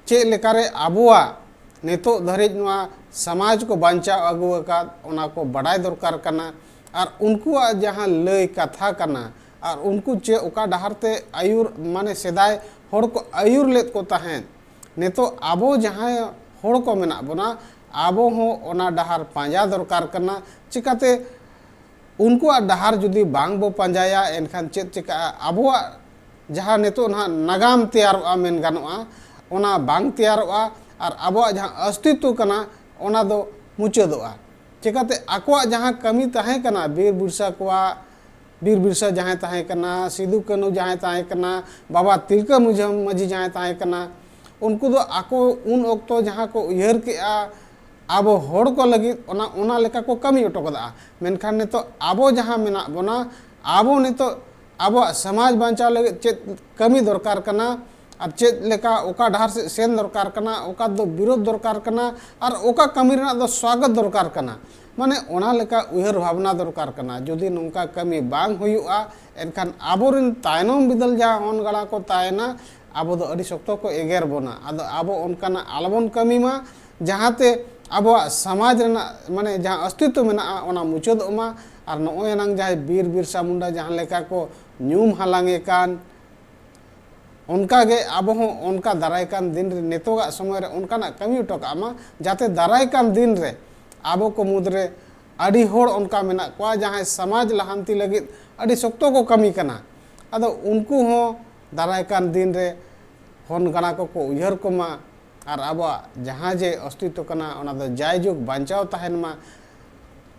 ᱪᱮᱫ ᱞᱮᱠᱟᱨᱮ ᱟᱵᱚᱣᱟᱜ ᱱᱤᱛᱚᱜ ᱫᱷᱟᱹᱨᱤᱡ ᱱᱚᱣᱟ ᱥᱚᱢᱟᱡᱽ ᱠᱚ ᱵᱟᱧᱪᱟᱣ ᱟᱹᱜᱩ ᱟᱠᱟᱫ, ᱚᱱᱟ ᱠᱚ ᱵᱟᱰᱟᱭ ᱫᱚᱨᱠᱟᱨ ᱠᱟᱱᱟ᱾ ᱟᱨ ᱩᱱᱠᱩᱣᱟᱜ ᱡᱟᱦᱟᱸ ᱞᱟᱹᱭ ᱠᱟᱛᱷᱟ ᱠᱟᱱᱟ, ᱟᱨ ᱩᱱᱠᱩ ᱪᱮᱫ ᱚᱠᱟ ᱰᱟᱦᱟᱨ ᱛᱮ ᱟᱹᱭᱩᱨ, ᱢᱟᱱᱮ, ᱥᱮᱫᱟᱭ ᱦᱚᱲ ᱠᱚ ᱟᱹᱭᱩᱨ ᱞᱮᱫ ᱠᱚ ᱛᱟᱦᱮᱸᱫ, ᱱᱤᱛᱚᱜ ᱟᱵᱚ ᱡᱟᱦᱟᱸᱭ ᱦᱚᱲ ᱠᱚ ᱢᱮᱱᱟᱜ ᱵᱚᱱᱟ, ᱟᱵᱚ ᱦᱚᱸ ᱚᱱᱟ ᱰᱟᱦᱟᱨ ᱯᱟᱸᱡᱟ ᱫᱚᱨᱠᱟᱨ ᱠᱟᱱᱟ᱾ ᱪᱤᱠᱟᱹᱛᱮ ᱩᱱᱠᱩᱣᱟᱜ ᱰᱟᱦᱟᱨ ᱡᱩᱫᱤ ᱵᱟᱝ ᱵᱚ ᱯᱟᱸᱡᱟᱭᱟ, ᱮᱱᱠᱷᱟᱱ ᱪᱮᱫ ᱪᱤᱠᱟᱹᱜᱼᱟ? ᱟᱵᱚᱣᱟᱜ ᱡᱟᱦᱟᱸ ᱱᱤᱛᱚᱜ ᱱᱟᱦᱟᱜ ᱱᱟᱜᱟᱢ ᱛᱮᱭᱟᱨᱚᱜᱼᱟ ᱢᱮᱱ ᱜᱟᱱᱚᱜᱼᱟ, ᱚᱱᱟ ᱵᱟᱝ ᱛᱮᱭᱟᱨᱚᱜᱼᱟ᱾ ᱟᱨ ᱟᱵᱚᱣᱟᱜ ᱡᱟᱦᱟᱸ ᱚᱥᱛᱤᱛᱛᱚ ᱠᱟᱱᱟ, ᱚᱱᱟ ᱫᱚ ᱢᱩᱪᱟᱹᱫᱚᱜᱼᱟ᱾ ᱪᱤᱠᱟᱹᱛᱮ ᱟᱠᱚᱣᱟᱜ ᱡᱟᱦᱟᱸ ᱠᱟᱹᱢᱤ ᱛᱟᱦᱮᱸ ᱠᱟᱱᱟ, ᱵᱤᱨ ᱵᱤᱨᱥᱟ ᱠᱚᱣᱟᱜ ᱵᱤᱨ ᱵᱤᱨᱥᱟ ᱡᱟᱦᱟᱸᱭ ᱛᱟᱦᱮᱸ ᱠᱟᱱᱟ, ᱥᱤᱫᱩ ᱠᱟᱹᱱᱦᱩ ᱡᱟᱦᱟᱸᱭ ᱛᱟᱦᱮᱸ ᱠᱟᱱᱟ, ᱵᱟᱵᱟ ᱛᱤᱞᱠᱟᱹ ᱢᱩᱡᱷᱟᱹ-, ᱢᱟᱹᱡᱷᱤ ᱡᱟᱦᱟᱸᱭ ᱛᱟᱦᱮᱸ ᱠᱟᱱᱟ, ᱩᱱᱠᱩ ᱫᱚ ᱟᱠᱚ ᱩᱱ ᱚᱠᱛᱚ ᱡᱟᱦᱟᱸ ᱠᱚ ᱩᱭᱦᱟᱹᱨ ᱠᱮᱜᱼᱟ, ᱟᱵᱚ ᱦᱚᱲ ᱠᱚ ᱞᱟᱹᱜᱤᱫ ᱚᱱᱟ, ᱚᱱᱟ ᱞᱮᱠᱟ ᱠᱚ ᱠᱟᱹᱢᱤ ᱦᱚᱴᱚ ᱠᱟᱫᱟ᱾ ᱢᱮᱱᱠᱷᱟᱱ ᱱᱤᱛᱚᱜ ᱟᱵᱚ ᱡᱟᱦᱟᱸ ᱢᱮᱱᱟᱜ ᱵᱚᱱᱟ, ᱟᱵᱚ ᱱᱤᱛᱚᱜ ᱟᱵᱚᱣᱟᱜ ᱥᱚᱢᱟᱡᱽ ᱵᱟᱧᱪᱟᱣ ᱞᱟᱹᱜᱤᱫ ᱪᱮᱫ ᱠᱟᱹᱢᱤ ᱫᱚᱨᱠᱟᱨ ᱠᱟᱱᱟ ᱟᱨ ᱪᱮᱫ ᱞᱮᱠᱟ ᱚᱠᱟ ᱰᱟᱦᱟᱨ ᱥᱮᱫ ᱥᱮᱱ ᱫᱚᱨᱠᱟᱨ ᱠᱟᱱᱟ, ᱚᱠᱟ ᱫᱚ ᱵᱤᱨᱳᱫᱷ ᱫᱚᱨᱠᱟᱨ ᱠᱟᱱᱟ ᱟᱨ ᱚᱠᱟ ᱠᱟᱹᱢᱤ ᱨᱮᱱᱟᱜ ᱫᱚ ᱥᱣᱟᱜᱚᱛ ᱫᱚᱨᱠᱟᱨ ᱠᱟᱱᱟ, ᱢᱟᱱᱮ ᱚᱱᱟ ᱞᱮᱠᱟ ᱩᱭᱦᱟᱹᱨ ᱵᱷᱟᱵᱽᱱᱟ ᱫᱚᱨᱠᱟᱨ ᱠᱟᱱᱟ᱾ ᱡᱩᱫᱤ ᱱᱚᱝᱠᱟ ᱠᱟᱹᱢᱤ ᱵᱟᱝ ᱦᱩᱭᱩᱜᱼᱟ, ᱮᱱᱠᱷᱟᱱ ᱟᱵᱚᱨᱮᱱ ᱛᱟᱭᱱᱚᱢ ᱵᱤᱫᱟᱹᱞ ᱡᱟᱦᱟᱸ ᱦᱚᱱ ᱜᱟᱬᱟ ᱠᱚ ᱛᱟᱦᱮᱱᱟ, ᱟᱵᱚ ᱫᱚ ᱟᱹᱰᱤ ᱥᱚᱠᱛᱚ ᱠᱚ ᱮᱜᱮᱨ ᱵᱚᱱᱟ᱾ ᱟᱫᱚ ᱟᱵᱚ ᱚᱱᱠᱟᱱᱟᱜ ᱟᱞᱚᱵᱚᱱ ᱠᱟᱹᱢᱤ ᱢᱟ, ᱡᱟᱦᱟᱸᱛᱮ ᱟᱵᱚᱣᱟᱜ ᱥᱚᱢᱟᱡᱽ ᱨᱮᱱᱟᱜ, ᱢᱟᱱᱮ, ᱡᱟᱦᱟᱸ ᱚᱥᱛᱤᱛᱛᱚ ᱢᱮᱱᱟᱜᱼᱟ, ᱚᱱᱟ ᱢᱩᱪᱟᱹᱫᱚᱜ ᱢᱟ᱾ ᱟᱨ ᱱᱚᱜᱼᱚᱭ ᱮᱱᱟᱝ ᱡᱟᱦᱟᱸᱭ ᱵᱤᱨ ᱵᱤᱨᱥᱟ ᱢᱩᱱᱰᱟ ᱡᱟᱦᱟᱸ ᱞᱮᱠᱟ ᱠᱚ ᱧᱩᱢ ᱦᱟᱞᱟᱝ ᱮ ᱠᱟᱱ, ᱚᱱᱠᱟᱜᱮ ᱟᱵᱚ ᱦᱚᱸ ᱚᱱᱠᱟ ᱫᱟᱨᱟᱭ ᱠᱟᱱ ᱫᱤᱱ ᱨᱮ, ᱱᱤᱛᱚᱜᱟᱜ ᱥᱚᱢᱚᱭ ᱨᱮ ᱚᱱᱠᱟᱱᱟᱜ ᱠᱟᱹᱢᱤ ᱦᱚᱴᱚ ᱠᱟᱜ ᱢᱟ, ᱡᱟᱛᱮ ᱫᱟᱨᱟᱭ ᱠᱟᱱ ᱫᱤᱱ ᱨᱮ ᱟᱵᱚ ᱠᱚ ᱢᱩᱫᱽᱨᱮ ᱟᱹᱰᱤ ᱦᱚᱲ ᱚᱱᱠᱟ ᱢᱮᱱᱟᱜ ᱠᱚᱣᱟ, ᱡᱟᱦᱟᱸᱭ ᱥᱚᱢᱟᱡᱽ ᱞᱟᱦᱟᱱᱛᱤ ᱞᱟᱹᱜᱤᱫ ᱟᱹᱰᱤ ᱥᱚᱠᱛᱚ ᱠᱚ ᱠᱟᱹᱢᱤ ᱠᱟᱱᱟ᱾ ᱟᱫᱚ ᱩᱱᱠᱩ ᱦᱚᱸ ᱫᱟᱨᱟᱭ ᱠᱟᱱ ᱫᱤᱱ ᱨᱮ ᱦᱚᱱ ᱜᱟᱬᱟ ᱠᱚᱠᱚ ᱩᱭᱦᱟᱹᱨ ᱠᱚᱢᱟ ᱟᱨ ᱟᱵᱚᱣᱟᱜ ᱡᱟᱦᱟᱸ ᱡᱮ ᱚᱥᱛᱤᱛᱛᱚ ᱠᱟᱱᱟ, ᱚᱱᱟ ᱫᱚ ᱡᱟᱭᱡᱩᱜᱽ ᱵᱟᱧᱪᱟᱣ ᱛᱟᱦᱮᱱ ᱢᱟ᱾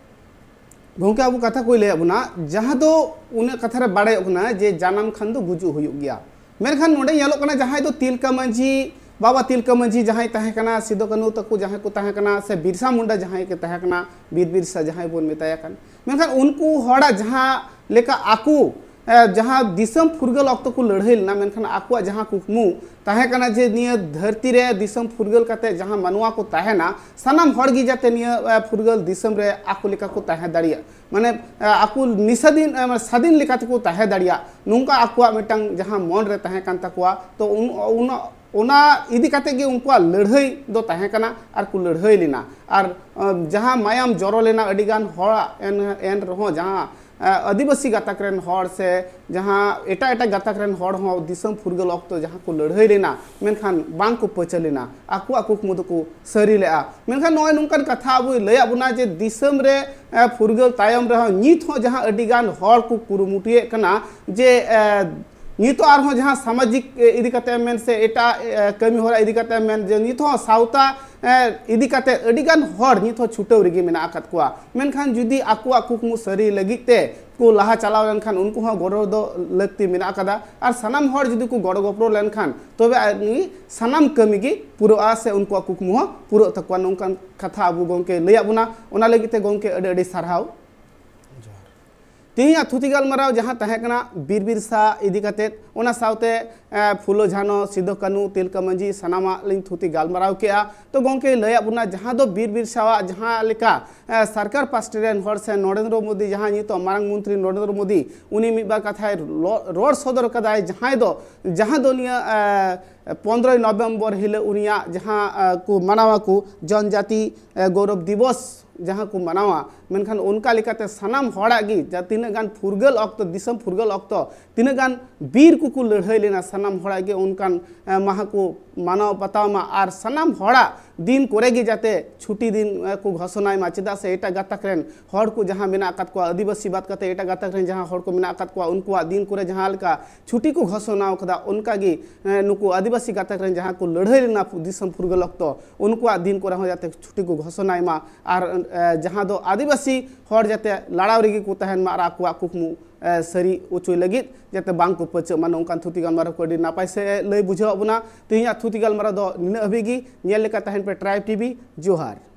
ᱜᱚᱢᱠᱮ, ᱟᱵᱚ ᱠᱟᱛᱷᱟ ᱠᱚᱭ ᱞᱟᱹᱭᱟᱫ ᱵᱚᱱᱟ, ᱡᱟᱦᱟᱸ ᱫᱚ ᱩᱱᱟᱹᱜ ᱠᱟᱛᱷᱟ ᱨᱮ ᱵᱟᱲᱟᱭᱚᱜ ᱠᱟᱱᱟ ᱡᱮ ᱡᱟᱱᱟᱢ ᱠᱷᱟᱱ ᱫᱚ ᱜᱩᱡᱩᱜ ᱦᱩᱭᱩᱜ ᱜᱮᱭᱟ᱾ ᱢᱮᱱᱠᱷᱟᱱ ᱱᱚᱰᱮ ᱧᱮᱞᱚᱜ ᱠᱟᱱᱟ, ᱡᱟᱦᱟᱸᱭ ᱫᱚ ᱛᱤᱞᱠᱟᱹ ᱢᱟᱹᱡᱷᱤ, ᱵᱟᱵᱟ ᱛᱤᱞᱠᱟᱹ ᱢᱟᱹᱡᱷᱤ ᱡᱟᱦᱟᱸᱭ ᱛᱟᱦᱮᱸ ᱠᱟᱱᱟ, ᱥᱤᱫᱩ ᱠᱟᱹᱱᱦᱩ ᱛᱟᱠᱚ ᱡᱟᱦᱟᱸᱭ ᱠᱚ ᱛᱟᱦᱮᱸ ᱠᱟᱱᱟ, ᱥᱮ ᱵᱤᱨᱥᱟ ᱢᱩᱱᱰᱟ ᱡᱟᱦᱟᱸᱭ ᱠᱚ ᱛᱟᱦᱮᱸ ᱠᱟᱱᱟ, ᱵᱤᱨ ᱵᱤᱨᱥᱟ ᱡᱟᱦᱟᱸᱭ ᱵᱚᱱ ᱢᱮᱛᱟᱭᱟ ᱠᱟᱱ, ᱢᱮᱱᱠᱷᱟᱱ ᱩᱱᱠᱩ ᱦᱚᱲᱟᱜ ᱡᱟᱦᱟᱸ ᱞᱮᱠᱟ ᱟᱠᱚ, ᱮ, ᱡᱟᱦᱟᱸ ᱫᱤᱥᱚᱢ ᱯᱷᱩᱨᱜᱟᱹᱞ ᱚᱠᱛᱚ ᱠᱚ ᱞᱟᱹᱲᱦᱟᱹᱭ ᱞᱮᱱᱟ, ᱢᱮᱱᱠᱷᱟᱱ ᱟᱠᱚᱣᱟᱜ ᱡᱟᱦᱟᱸ ᱠᱩᱠᱢᱩ ᱛᱟᱦᱮᱸ ᱠᱟᱱᱟ ᱡᱮ ᱱᱤᱭᱟᱹ ᱫᱷᱟᱹᱨᱛᱤ ᱨᱮ ᱫᱤᱥᱚᱢ ᱯᱷᱩᱨᱜᱟᱹᱞ ᱠᱟᱛᱮ ᱡᱟᱦᱟᱸ ᱢᱟᱱᱣᱟ ᱠᱚ ᱛᱟᱦᱮᱱᱟ, ᱥᱟᱱᱟᱢ ᱦᱚᱲ ᱜᱮ ᱡᱟᱛᱮ ᱱᱤᱭᱟᱹ, ᱮ, ᱯᱷᱩᱨᱜᱟᱹᱞ ᱫᱤᱥᱚᱢ ᱨᱮ ᱟᱠᱚ ᱞᱮᱠᱟ ᱠᱚ ᱛᱟᱦᱮᱸ ᱫᱟᱲᱮᱭᱟᱜ, ᱢᱟᱱᱮ, ᱮ, ᱟᱠᱚ ᱱᱤᱥᱟᱹᱫᱤᱱ, ᱮ, ᱥᱟᱫᱷᱤᱱ ᱞᱮᱠᱟ ᱛᱮᱠᱚ ᱛᱟᱦᱮᱸ ᱫᱟᱲᱮᱭᱟᱜ, ᱱᱚᱝᱠᱟ ᱟᱠᱚᱣᱟᱜ ᱢᱤᱫᱴᱟᱝ ᱡᱟᱦᱟᱸ ᱢᱚᱱ ᱨᱮ ᱛᱟᱦᱮᱸ ᱠᱟᱱ ᱛᱟᱠᱚᱣᱟ᱾ ᱛᱚ ᱩᱱ, ᱩᱱ, ᱚᱱᱟ ᱤᱫᱤ ᱠᱟᱛᱮ ᱜᱮ ᱩᱱᱠᱩᱣᱟᱜ ᱞᱟᱹᱲᱦᱟᱹᱭ ᱫᱚ ᱛᱟᱦᱮᱸ ᱠᱟᱱᱟ ᱟᱨ ᱠᱚ ᱞᱟᱹᱲᱦᱟᱹᱭ ᱞᱮᱱᱟ᱾ ᱟᱨ, ᱮ, ᱡᱟᱦᱟᱸ ᱢᱟᱭᱟᱢ ᱡᱚᱨᱚ ᱞᱮᱱᱟ ᱟᱹᱰᱤ ᱜᱟᱱ ᱦᱚᱲᱟᱜ, ᱮᱱ, ᱮᱱ ᱨᱮᱦᱚᱸ ᱡᱟᱦᱟᱸ, ᱮ, ᱟᱹᱫᱤᱵᱟᱹᱥᱤ ᱜᱟᱛᱟᱠ ᱨᱮᱱ ᱦᱚᱲ ᱥᱮ ᱡᱟᱦᱟᱸ ᱮᱴᱟᱜ ᱮᱴᱟᱜ ᱜᱟᱛᱟᱠ ᱨᱮᱱ ᱦᱚᱲ ᱦᱚᱸ ᱫᱤᱥᱚᱢ ᱯᱷᱩᱨᱜᱟᱹᱞ ᱚᱠᱛᱚ ᱡᱟᱦᱟᱸ ᱠᱚ ᱞᱟᱹᱲᱦᱟᱹᱭ ᱞᱮᱱᱟ, ᱢᱮᱱᱠᱷᱟᱱ ᱵᱟᱝ ᱠᱚ ᱯᱟᱹᱪᱟᱹ ᱞᱮᱱᱟ, ᱟᱠᱚᱣᱟᱜ ᱠᱩᱠᱢᱩ ᱫᱚᱠᱚ ᱥᱟᱹᱨᱤ ᱞᱮᱜᱼᱟ᱾ ᱢᱮᱱᱠᱷᱟᱱ ᱱᱚᱜᱼᱚᱭ ᱱᱚᱝᱠᱟᱱ ᱠᱟᱛᱷᱟ ᱟᱵᱚᱭ ᱞᱟᱹᱭᱟᱫ ᱵᱚᱱᱟ ᱡᱮ ᱫᱤᱥᱚᱢ ᱨᱮ, ᱮ, ᱯᱷᱩᱨᱜᱟᱹᱞ ᱛᱟᱭᱚᱢ ᱨᱮᱦᱚᱸ ᱱᱤᱛ ᱦᱚᱸ ᱡᱟᱦᱟᱸ ᱟᱹᱰᱤ ᱜᱟᱱ ᱦᱚᱲ ᱠᱚ ᱠᱩᱨᱩᱢᱩᱴᱩᱭᱮᱫ ᱠᱟᱱᱟ ᱡᱮ, ᱮ, ᱱᱤᱛᱚᱜ ᱟᱨᱦᱚᱸ ᱡᱟᱦᱟᱸ ᱥᱟᱢᱟᱡᱤᱠ, ᱮ, ᱤᱫᱤ ᱠᱟᱛᱮ ᱮᱢ ᱢᱮᱱ ᱥᱮ ᱮᱴᱟᱜ, ᱮ, ᱠᱟᱹᱢᱤ ᱦᱚᱨᱟ ᱤᱫᱤ ᱠᱟᱛᱮ ᱮᱢ ᱢᱮᱱ, ᱡᱮ ᱱᱤᱛ ᱦᱚᱸ ᱥᱟᱶᱛᱟ ᱮ, ᱤᱫᱤ ᱠᱟᱛᱮ ᱟᱹᱰᱤ ᱜᱟᱱ ᱦᱚᱲ ᱱᱤᱛ ᱦᱚᱸ ᱪᱷᱩᱴᱟᱹᱣ ᱨᱮᱜᱮ ᱢᱮᱱᱟᱜ ᱟᱠᱟᱫ ᱠᱚᱣᱟ᱾ ᱢᱮᱱᱠᱷᱟᱱ ᱡᱩᱫᱤ ᱟᱠᱚᱣᱟᱜ ᱠᱩᱠᱢᱩ ᱥᱟᱹᱨᱤ ᱞᱟᱹᱜᱤᱫ ᱛᱮ ᱠᱚ ᱞᱟᱦᱟ ᱪᱟᱞᱟᱣ ᱞᱮᱱᱠᱷᱟᱱ ᱩᱱᱠᱩ ᱦᱚᱸ ᱜᱚᱲᱚ ᱫᱚ ᱞᱟᱹᱠᱛᱤ ᱢᱮᱱᱟᱜ ᱟᱠᱟᱫᱟ᱾ ᱟᱨ ᱥᱟᱱᱟᱢ ᱦᱚᱲ ᱡᱩᱫᱤ ᱠᱚ ᱜᱚᱲᱚ ᱜᱚᱯᱚᱲᱚ ᱞᱮᱱᱠᱷᱟᱱ ᱛᱚᱵᱮ ᱟᱹᱱᱤᱡ ᱥᱟᱱᱟᱢ ᱠᱟᱹᱢᱤ ᱜᱮ ᱯᱩᱨᱟᱹᱜᱼᱟ ᱥᱮ ᱩᱱᱠᱩᱣᱟᱜ ᱠᱩᱠᱢᱩ ᱦᱚᱸ ᱯᱩᱨᱟᱹᱜ ᱛᱟᱠᱚᱣᱟ᱾ ᱱᱚᱝᱠᱟᱱ ᱠᱟᱛᱷᱟ ᱟᱵᱚ ᱜᱚᱢᱠᱮ ᱞᱟᱹᱭᱟᱫ ᱵᱚᱱᱟ, ᱚᱱᱟ ᱞᱟᱹᱜᱤᱫ ᱛᱮ ᱜᱚᱢᱠᱮ ᱟᱹᱰᱤ ᱟᱹᱰᱤ ᱥᱟᱨᱦᱟᱣ᱾ ᱛᱮᱦᱮᱧᱟᱜ ᱛᱷᱩᱛᱤ ᱜᱟᱞᱢᱟᱨᱟᱣ ᱡᱟᱦᱟᱸ ᱛᱟᱦᱮᱸ ᱠᱟᱱᱟ ᱵᱤᱨ ᱵᱤᱨᱥᱟ ᱤᱫᱤ ᱠᱟᱛᱮᱫ, ᱚᱱᱟ ᱥᱟᱶᱛᱮ ᱮ, ᱯᱷᱩᱞᱳ ᱡᱷᱟᱱᱚ, ᱥᱤᱫᱩ ᱠᱟᱹᱱᱩ, ᱛᱤᱞᱠᱟᱹ ᱢᱟᱹᱡᱷᱤ, ᱥᱟᱱᱟᱢᱟᱜ ᱞᱤᱧ ᱛᱷᱩᱛᱤ ᱜᱟᱞᱢᱟᱨᱟᱣ ᱠᱮᱜᱼᱟ᱾ ᱛᱚ ᱜᱚᱢᱠᱮ ᱞᱟᱹᱭᱟᱫ ᱵᱚᱱᱟ ᱡᱟᱦᱟᱸ ᱫᱚ ᱵᱤᱨ ᱵᱤᱨᱥᱟᱣᱟᱜ ᱡᱟᱦᱟᱸ ᱞᱮᱠᱟ ᱮ, ᱥᱚᱨᱠᱟᱨ ᱯᱟᱥᱴᱟ ᱨᱮᱱ ᱦᱚᱲ ᱥᱮ ᱱᱚᱨᱮᱱᱫᱨᱚ ᱢᱳᱫᱤ, ᱡᱟᱦᱟᱸ ᱱᱤᱛᱚᱜ ᱢᱟᱨᱟᱝ ᱢᱚᱱᱛᱨᱤ ᱱᱚᱨᱮᱱᱫᱨᱚ ᱢᱳᱫᱤ, ᱩᱱᱤ ᱢᱤᱫ ᱵᱟᱨ ᱠᱟᱛᱷᱟᱭ ᱞᱚ-, ᱨᱚᱲ ᱥᱚᱫᱚᱨ ᱠᱟᱫᱟᱭ, ᱡᱟᱦᱟᱸᱭ ᱫᱚ, ᱡᱟᱦᱟᱸ ᱫᱚ ᱱᱤᱭᱟᱹ ᱮ, ᱯᱚᱱᱨᱚᱭ ᱱᱚᱵᱷᱮᱢᱵᱚᱨ ᱦᱤᱞᱳᱜ ᱩᱱᱤᱭᱟᱜ ᱡᱟᱦᱟᱸ ᱮ, ᱠᱚ ᱢᱟᱱᱟᱣᱟ ᱠᱚ ᱡᱚᱱᱡᱟᱛᱤ ᱮ, ᱜᱚᱨᱚᱵᱽ ᱫᱤᱵᱚᱥ ᱡᱟᱦᱟᱸ ᱠᱚ ᱢᱟᱱᱟᱣᱟ, ᱢᱮᱱᱠᱷᱟᱱ ᱚᱱᱠᱟ ᱞᱮᱠᱟᱛᱮ ᱥᱟᱱᱟᱢ ᱦᱚᱲᱟᱜ ᱜᱮ ᱡᱟ ᱛᱤᱱᱟᱹᱜ ᱜᱟᱱ ᱯᱷᱩᱨᱜᱟᱹᱞ ᱚᱠᱛᱚ, ᱫᱤᱥᱚᱢ ᱯᱷᱩᱨᱜᱟᱹᱞ ᱚᱠᱛᱚ ᱛᱤᱱᱟᱹᱜ ᱜᱟᱱ ᱵᱤᱨ ᱠᱚᱠᱚ ᱞᱟᱹᱲᱦᱟᱹᱭ ᱞᱮᱱᱟ, ᱥᱟᱱᱟᱢ ᱦᱚᱲᱟᱜ ᱜᱮ ᱚᱱᱠᱟᱱ ᱮ, ᱢᱟᱦᱟ ᱠᱚ ᱢᱟᱱᱟᱣ ᱵᱟᱛᱟᱣ ᱢᱟ᱾ ᱟᱨ ᱥᱟᱱᱟᱢ ᱦᱚᱲᱟᱜ ᱫᱤᱱ ᱠᱚᱨᱮ ᱜᱮ ᱡᱟᱛᱮ ᱪᱷᱩᱴᱤ ᱫᱤᱱ ᱮ, ᱠᱚ ᱜᱷᱳᱥᱚᱱᱟᱭ ᱢᱟ᱾ ᱪᱮᱫᱟᱜ ᱥᱮ ᱮᱴᱟᱜ ᱜᱟᱛᱟᱠ ᱨᱮᱱ ᱦᱚᱲ ᱠᱚ ᱡᱟᱦᱟᱸ ᱢᱮᱱᱟᱜ ᱟᱠᱟᱫ ᱠᱚᱣᱟ, ᱟᱹᱫᱤᱵᱟᱹᱥᱤ ᱵᱟᱫ ᱠᱟᱛᱮ ᱮᱴᱟᱜ ᱜᱟᱛᱟᱠ ᱨᱮᱱ ᱡᱟᱦᱟᱸ ᱦᱚᱲ ᱠᱚ ᱢᱮᱱᱟᱜ ᱟᱠᱟᱫ ᱠᱚᱣᱟ, ᱩᱱᱠᱩᱣᱟᱜ ᱫᱤᱱ ᱠᱚᱨᱮ ᱡᱟᱦᱟᱸ ᱞᱮᱠᱟ ᱪᱷᱩᱴᱤ ᱠᱚ ᱜᱷᱳᱥᱚᱱᱟ ᱟᱠᱟᱫᱟ, ᱚᱱᱠᱟ ᱜᱮ ᱮ, ᱱᱩᱠᱩ ᱟᱹᱫᱤᱵᱟᱹᱥᱤ ᱜᱟᱛᱟᱠ ᱨᱮᱱ ᱡᱟᱦᱟᱸ ᱠᱚ ᱞᱟᱹᱲᱦᱟᱹᱭ ᱞᱮᱱᱟ ᱫᱤᱥᱚᱢ ᱯᱷᱩᱨᱜᱟᱹᱞ ᱚᱠᱛᱚ, ᱩᱱᱠᱩᱣᱟᱜ ᱫᱤᱱ ᱠᱚᱨᱮ ᱦᱚᱸ ᱡᱟᱛᱮ ᱪᱷᱩᱴᱤ ᱠᱚ ᱜᱷᱳᱥᱚᱱᱟᱭ ᱢᱟ᱾ ᱟᱨ ᱮ, ᱡᱟᱦᱟᱸ ᱫᱚ ᱟᱹᱫᱤᱵᱟᱹᱥᱤ ᱦᱚᱲ ᱡᱟᱛᱮ ᱞᱟᱲᱟᱣ ᱨᱮᱜᱮ ᱠᱚ ᱛᱟᱦᱮᱱ ᱢᱟ ᱟᱨ ᱟᱠᱚᱣᱟᱜ ᱠᱩᱠᱢᱩ ᱮ, ᱥᱟᱹᱨᱤ ᱚᱪᱚᱭ ᱞᱟᱹᱜᱤᱫ ᱡᱟᱛᱮ ᱵᱟᱝ ᱠᱚ ᱯᱟᱹᱪᱟᱹᱜ ᱢᱟ᱾ ᱱᱚᱝᱠᱟᱱ ᱛᱷᱩᱛᱤ ᱜᱟᱞᱢᱟᱨᱟᱣ ᱠᱚ ᱟᱹᱰᱤ ᱱᱟᱯᱟᱭ ᱥᱮ ᱞᱟᱹᱭ ᱵᱩᱡᱷᱟᱹᱣᱟᱜ ᱵᱚᱱᱟ᱾ ᱛᱮᱦᱮᱧᱟᱜ ᱛᱷᱩᱛᱤ ᱜᱟᱞᱢᱟᱨᱟᱣ ᱫᱚ ᱱᱤᱱᱟᱹᱜ ᱦᱟᱹᱵᱤᱡ ᱜᱮ᱾ ᱧᱮᱞ ᱞᱮᱠᱟ ᱛᱟᱦᱮᱱ ᱯᱮ ᱴᱨᱟᱭᱤᱵᱽ ᱴᱤᱵᱷᱤ᱾ ᱡᱚᱦᱟᱨ᱾